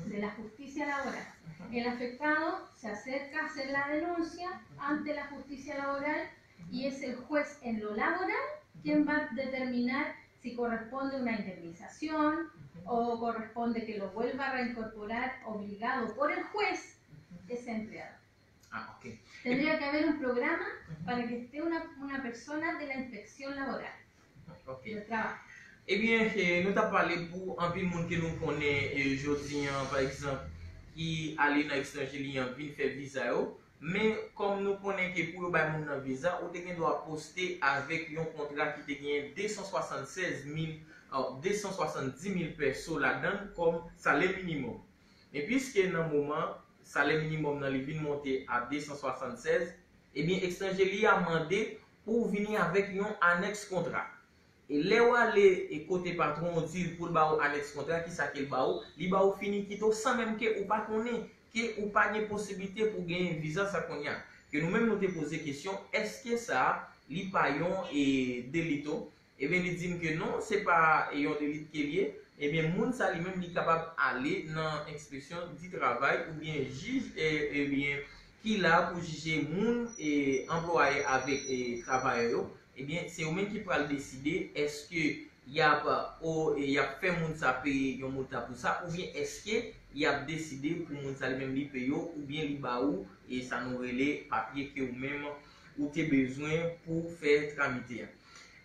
de la justicia laboral. El afectado se acerca a hacer la denuncia ante la justicia laboral y es el juez en lo laboral quien va a determinar si corresponde una indemnización o corresponde que lo vuelva a reincorporar obligado por el juez ese empleado. Ah, ok. Tendría que haber un programa para que esté una, una persona de la inspección laboral, Ok. del trabajo. Ebyen, eh, nou t ap pale pou anpil moun ke nou konnen eh, jodi an, pa egzanp, ki ale nan etranje li an vin fè viza yo. Men, kòm nou konnen ke pou yo bay moun nan viza, ou te gen dwa poste avèk yon kontra ki te gen de san swasannsèz mil, oh, de san swasanndis mil pèso ladan l kòm salè minimòm. Men piske nan moman, salè minimòm nan li vin monte a de san swasannsèz, ebyen, etranje li a mande pou w vini avèk yon anèks kontra. E lè w ale e kote patwon w di l pou l ba w anèks kontra, kisa ke l ba w? Li ba w finiquito san menm ke ou pa konnen, ke ou pa gen posiblite pou genyen viza sa kounye a. Ke nou menm nou te poze kesyon, èske sa a, li pa yon e, delito? Ebyen, li di m ke non, se pa yon delit ke l ye. Ebyen, moun sa li menm, li kapab ale nan enspeksyon di travay oubyen jij, e, ebyen, ki la pou jije moun e anplwaye avèk e travayè yo. Ebyen, se yo menm ki pral deside èske y ap o y ap fè moun sa peye yon montan pou sa, oubyen èske y ap deside pou moun sa li menm li peye yo, oubyen li ba ou e sa nou rele papye ke ou menm ou te bezwen pou fè tramite a.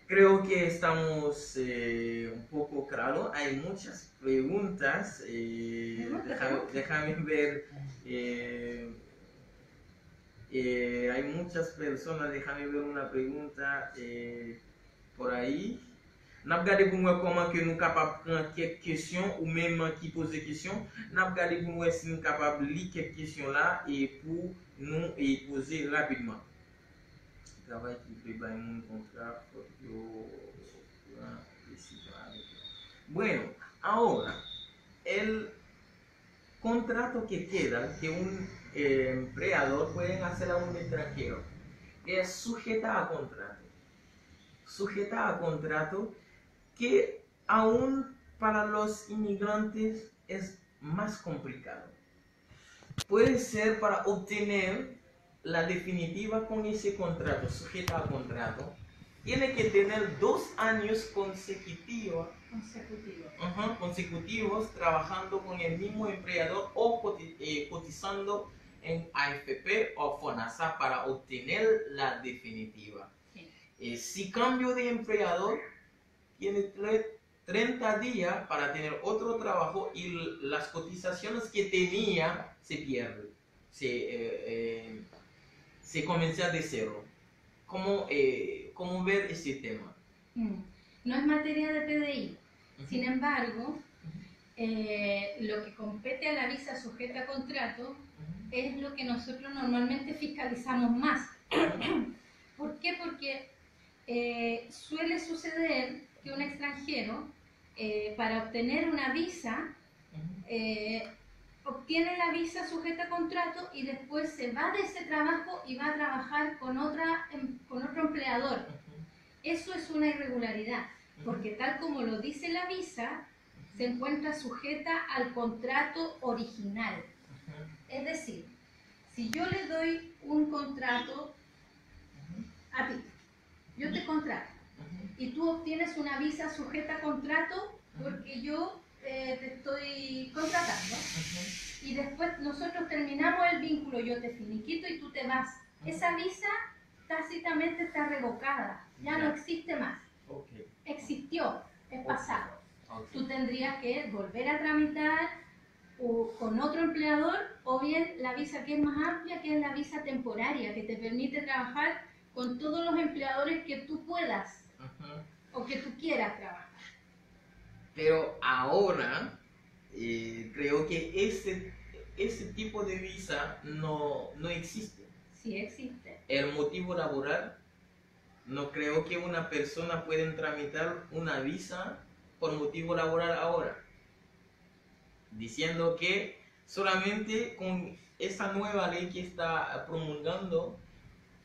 Creo que estamos eh, un poco claro. Hay muchas preguntas. Eh, déjame, déjame ver. Eh, eh, hay muchas personas. Déjame ver una pregunta eh, por ahí. N ap gade pou n wè kòman ke nou kapab pran kèk kesyon ou menm ki poze kesyon. N ap gade pou n wè si nou kapab li kèk kesyon la e pou nou e poze rapidman. Travay ki vle bay moun kontra, fòk yo pran desizyon avèk yo. Bueno, Ahora, el contrato que queda que un eh, empleador pueden hacer a un extranjero es sujeta a contrato. Sujeta a contrato que aún para los inmigrantes es más complicado. Puede ser para obtener la definitiva con ese contrato, sujeta a contrato, tiene que tener dos años consecutivos, Consecutivos. Ajá, consecutivos trabajando con el mismo empleador o coti- eh, cotizando en A F P o FONASA para obtener la definitiva. Sí. Eh, si cambio de empleador, tiene tre- treinta días para tener otro trabajo y las cotizaciones que tenía se pierden. Se, eh, eh, se comienza de cero. ¿Cómo, eh, cómo ver ese tema? Mm. No es materia de P D I. Sin embargo, eh, lo que compete a la visa sujeta a contrato es lo que nosotros normalmente fiscalizamos más. ¿Por qué? Porque eh, suele suceder que un extranjero, eh, para obtener una visa, eh, obtiene la visa sujeta a contrato y después se va de ese trabajo y va a trabajar con, otra, em- con otro empleador. Eso es una irregularidad, porque tal como lo dice la visa, se encuentra sujeta al contrato original. Es decir, si yo le doy un contrato a ti, yo te contrato y tú obtienes una visa sujeta a contrato porque yo eh, te estoy contratando y después nosotros terminamos el vínculo, yo te finiquito y tú te vas. Esa visa tácitamente está revocada, ya no Ya. Existe más. Ok. Existió, es pasado. Ok. Tú tendrías que volver a tramitar o con otro empleador o bien la visa que es más amplia, que es la visa temporaria, que te permite trabajar con todos los empleadores que tú puedas Ujú. O que tú quieras trabajar. Pero ahora eh, creo que ese, ese tipo de visa no, no existe. Sí existe. El motivo laboral, no creo que una persona pueda tramitar una visa por motivo laboral ahora, diciendo que solamente con esa nueva ley que está promulgando,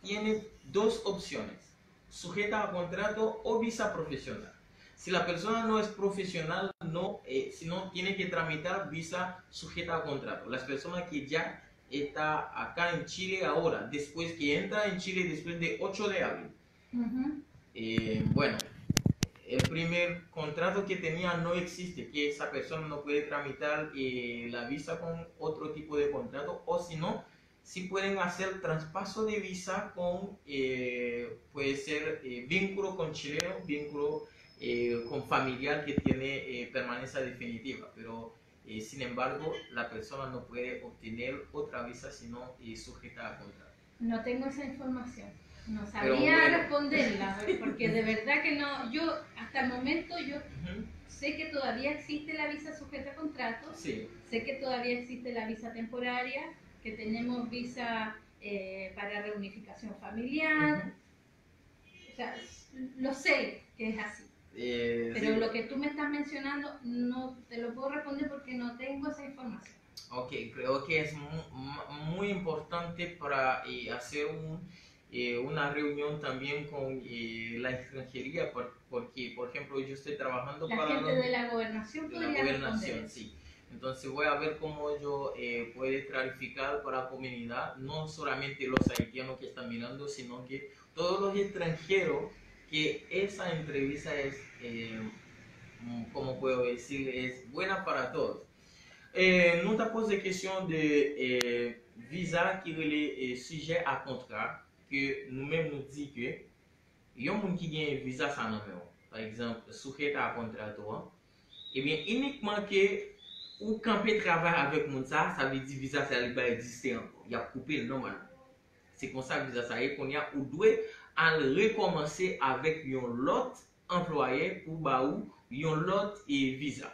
tiene dos opciones, sujeta a contrato o visa profesional. Si la persona no es profesional, no, eh, sino tiene que tramitar visa sujeta a contrato. Las personas que ya está acá en Chile ahora, después que entra en Chile después de ocho de abril. Ujú. Eh, bueno, el primer contrato que tenía no existe, que esa persona no puede tramitar eh, la visa con otro tipo de contrato, o si no, si pueden hacer traspaso de visa con, eh, puede ser eh, vínculo con chileno, vínculo eh, con familiar que tiene eh, permanencia definitiva, pero eh, sin embargo, la persona no puede obtener otra visa sino eh, sujeta a contrato. No tengo esa información. No Pero sabría bueno. Responderla, porque de verdad que no, yo hasta el momento yo Ujú. Sé que todavía existe la visa sujeta a contrato, Sí. Sé que todavía existe la visa temporaria, que tenemos visa eh, para reunificación familiar. Ujú. O sea, lo sé que es así. Eh, Pero sí. Lo que tú me estás mencionando no te lo puedo responder porque no tengo esa información. Ok, creo que es mu- mu- muy importante para eh, hacer un, eh, una reunión también con eh, la extranjería, por- porque, por ejemplo, yo estoy trabajando La para gente los- de la gobernación de la podría gobernación, responder. Sí. Entonces voy a ver cómo yo eh, puedo clarificar para la comunidad, no solamente los haitianos que están mirando, sino que todos los extranjeros que esa entrevista es, eh, mm, como puedo decir, es buena para todos. Eh, nou ta poze kesyon de eh, viza ki rele eh, sijè a kontra, ke nou menm nou di ke yon moun ki gen viza sa nan men w, pa egzanp, sujeta a contrato an, ebyen, inikman ke ou kanpe travay avèk moun sa, sa vle di viza sa li pa egziste ankò. Y ap koupe l nòmalman. Se konsa viza sa ye, kounye a ou dwe al rekòmanse avèk yon lòt anplwayè pou ba ou yon lòt e, viza.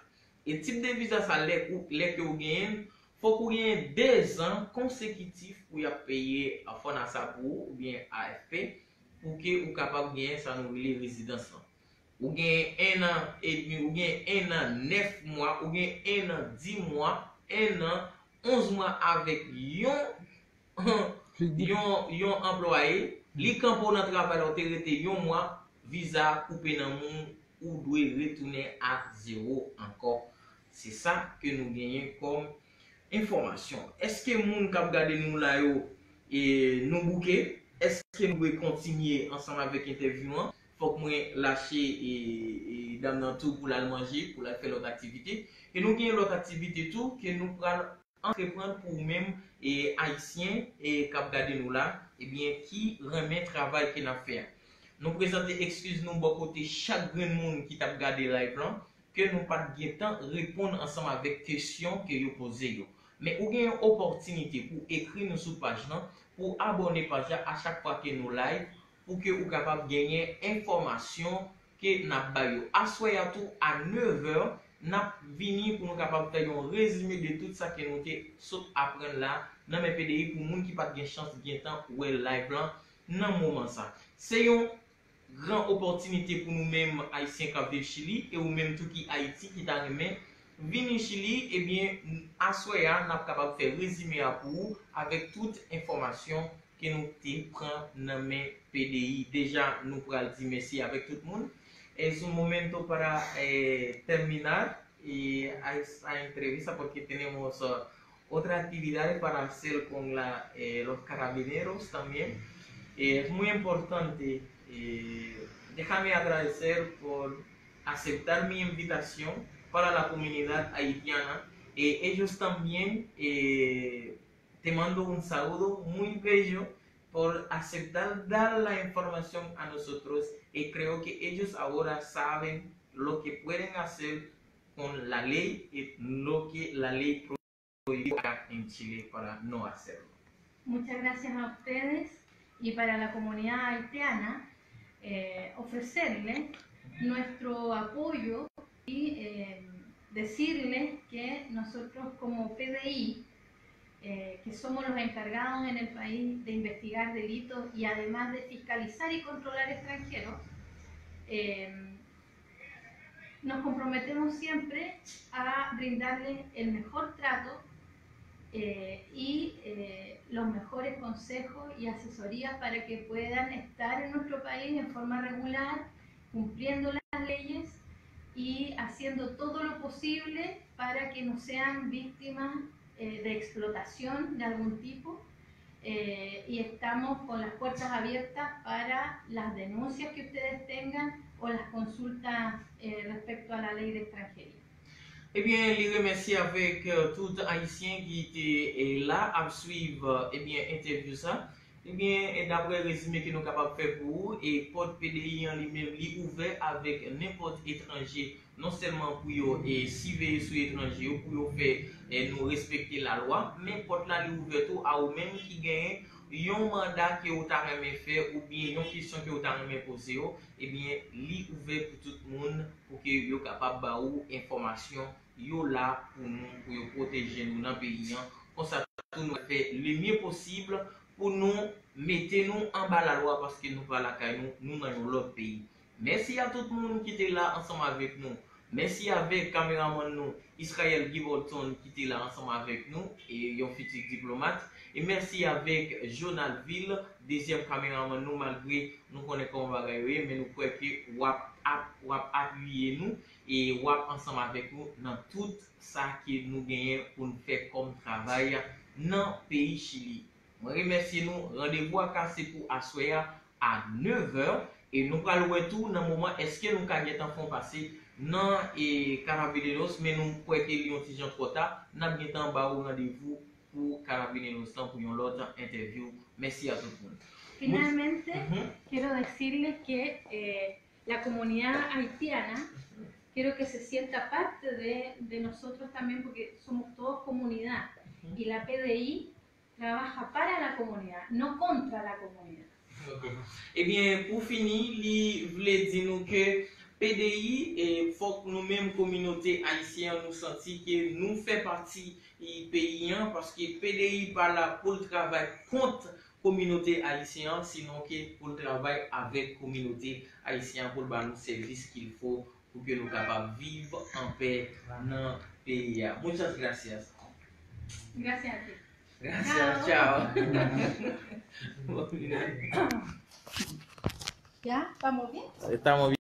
E tip de viza sa lè, ou, lè ke ou genyen l, fòk ou genyen dezan konsekitif pou y ap peye FONASA pou ou oubyen A F P pou ke ou kapab genyen sa nou rele rezidans lan. Ou gen en an edmi, ou gen en an nèf mwa, ou gen en an dis mwa, en an onz mwa avèk yon yon, yon anplwaye, li kanpe w nan travay la, ou te rete yon mwa, viza a koupe nan men w, ou dwe retounen a zewo ankò. Se sa ke nou genyen kòm enfòmasyon. Èske moun k ap gade nou la yo, e, nou bouke? Èske nou dwe kontinye ansanm avèk entèvyou an? Fòk mwen lache, e, e, dam nan tou pou l al manje, pou l al fè lòt aktivite. E nou gen lòt aktivite tou ke nou pral antreprann pou ou menm, e, Ayisyen, e, k ap gade nou la, ebyen, ki renmen travay ke n ap fè a. Nou prezante ekskiz nou bò kote chak grenn moun ki t ap gade live lan, ke nou pa t gentan reponn ansanm avèk kesyon ke yo poze yo. Men ou gen yon opòtinite pou ekri nou sou paj lan, pou abòne paj la a chak fwa ke nou live, pou ke ou kapab genyen enfòmasyon ke n ap ba yo. Aswè a tou, a nevè, n ap vini pou nou kapab fè yon rezime de tout sa ke nou te sot aprann la nan men P D I pou moun ki pa t gen chans gentan wè live lan nan moman sa. Se yon gran opòtinite pou nou menm Ayisyen k ap viv Chili e ou menm tou ki Ayiti ki ta renmen vini Chili, ebyen, aswè a, n ap kapab fè rezime a pou ou avèk tout enfòmasyon ke nou te pran nan men P D I. Deja, nou pral di mèsi avèk tout moun. Es un momento para, eh, terminar, eh, esta entrevista porque tenemos, uh, otras actividades para hacer con la, eh, los carabineros también. Eh, es muy importante. Eh, déjame agradecer por aceptar mi invitación para la comunidad haitiana. Eh, ellos también, eh, te mando un saludo muy bello por aceptar dar la información a nosotros, y creo que ellos ahora saben lo que pueden hacer con la ley y lo que la ley prohíbe acá en Chile para no hacerlo. Muchas gracias a ustedes y para la comunidad haitiana, eh, ofrecerle nuestro apoyo y, eh, decirles que nosotros como P D I, eh, que somos los encargados en el país de investigar delitos y además de fiscalizar y controlar extranjeros, eh, nos comprometemos siempre a brindarles el mejor trato, eh, y, eh, los mejores consejos y asesorías para que puedan estar en nuestro país en forma regular, cumpliendo las leyes y haciendo todo lo posible para que no sean víctimas, eh, de explotación de algún tipo. Eh, y estamos con las puertas abiertas para las denuncias que ustedes tengan o las consultas, eh, respecto a la ley de extranjería. Ebyen, li remèsye avèk, eh, tout Ayisyen ki te, eh, la ap swiv, eh, ebyen, entèvyou sa. Ebyen, e daprè rezime ke nou kapab fè pou ou, e pòt P D I an li menm, li ouvè avèk nenpòt etranje, non sèlman pou yo, e, siveye sou etranje yo, pou yo fè, e, nou respekte lalwa, men pòt la li ouvè tou a ou menm ki genyen yon manda ke ou ta renmen fè oubyen yon kesyon ke ou ta renmen poze yo, ebyen, li ouvè pou tout moun pou ke yo kapab ba ou enfòmasyon yo la pou nou, pou yo pwoteje nou nan peyi an. Konsa tou, nou fè le mieux possible pou nou mete nou anba lalwa, paske nou pa lakay nou, nou nan yon lòt peyi. Mèsi a tout moun ki te la ansanm avèk nou. Mèsi avèk kameramann nou, Israel Guy Bolton, ki te la ansanm avèk nou, e yon fiti diplomat. E mèsi avèk Jonalville, dezyèm kameramann nou, malgre nou konnen kòman bagay yo ye, men nou kwè ke w ap, ap, w ap apiye nou e w ap ansanm avèk nou nan tout sa ke nou genyen pou n fè kòm travay nan peyi Chili. Mwen remèsye nou. Randevou a kase pou aswè a a nevè. E nou pral wè tou nan moman èske nou ka gentan fè yon pase nan, e, Carabineros, men nou kwè ke li yon ti jan twò ta. N ap gentan ba ou randevou pou Carabineros lan pou yon lòt entèvyou. Mèsi a tout moun. Finalmente, quiero decirles que, eh, la comunidad haitiana, quiero que se sienta parte de, de nosotros también, porque somos todos comunidad. Y la P D I trabaja para la comunidad, no contra la comunidad. Ebyen, pou fini, li vle di nou ke P D I, e fòk nou menm kominote ayisyen an, nou santi ke nou fè pati, e, peyi an, paske P D I pa la pou l travay kont kominote ayisyen an, sinon ke pou l travay avèk kominote ayisyen an pou l ba nou sèvis qu'il faut pou ke nou kapab viv an pè nan peyi a. Muchas gracias. Gracias a ti. Gracias, ciao. Ya, estamos bien. Estamos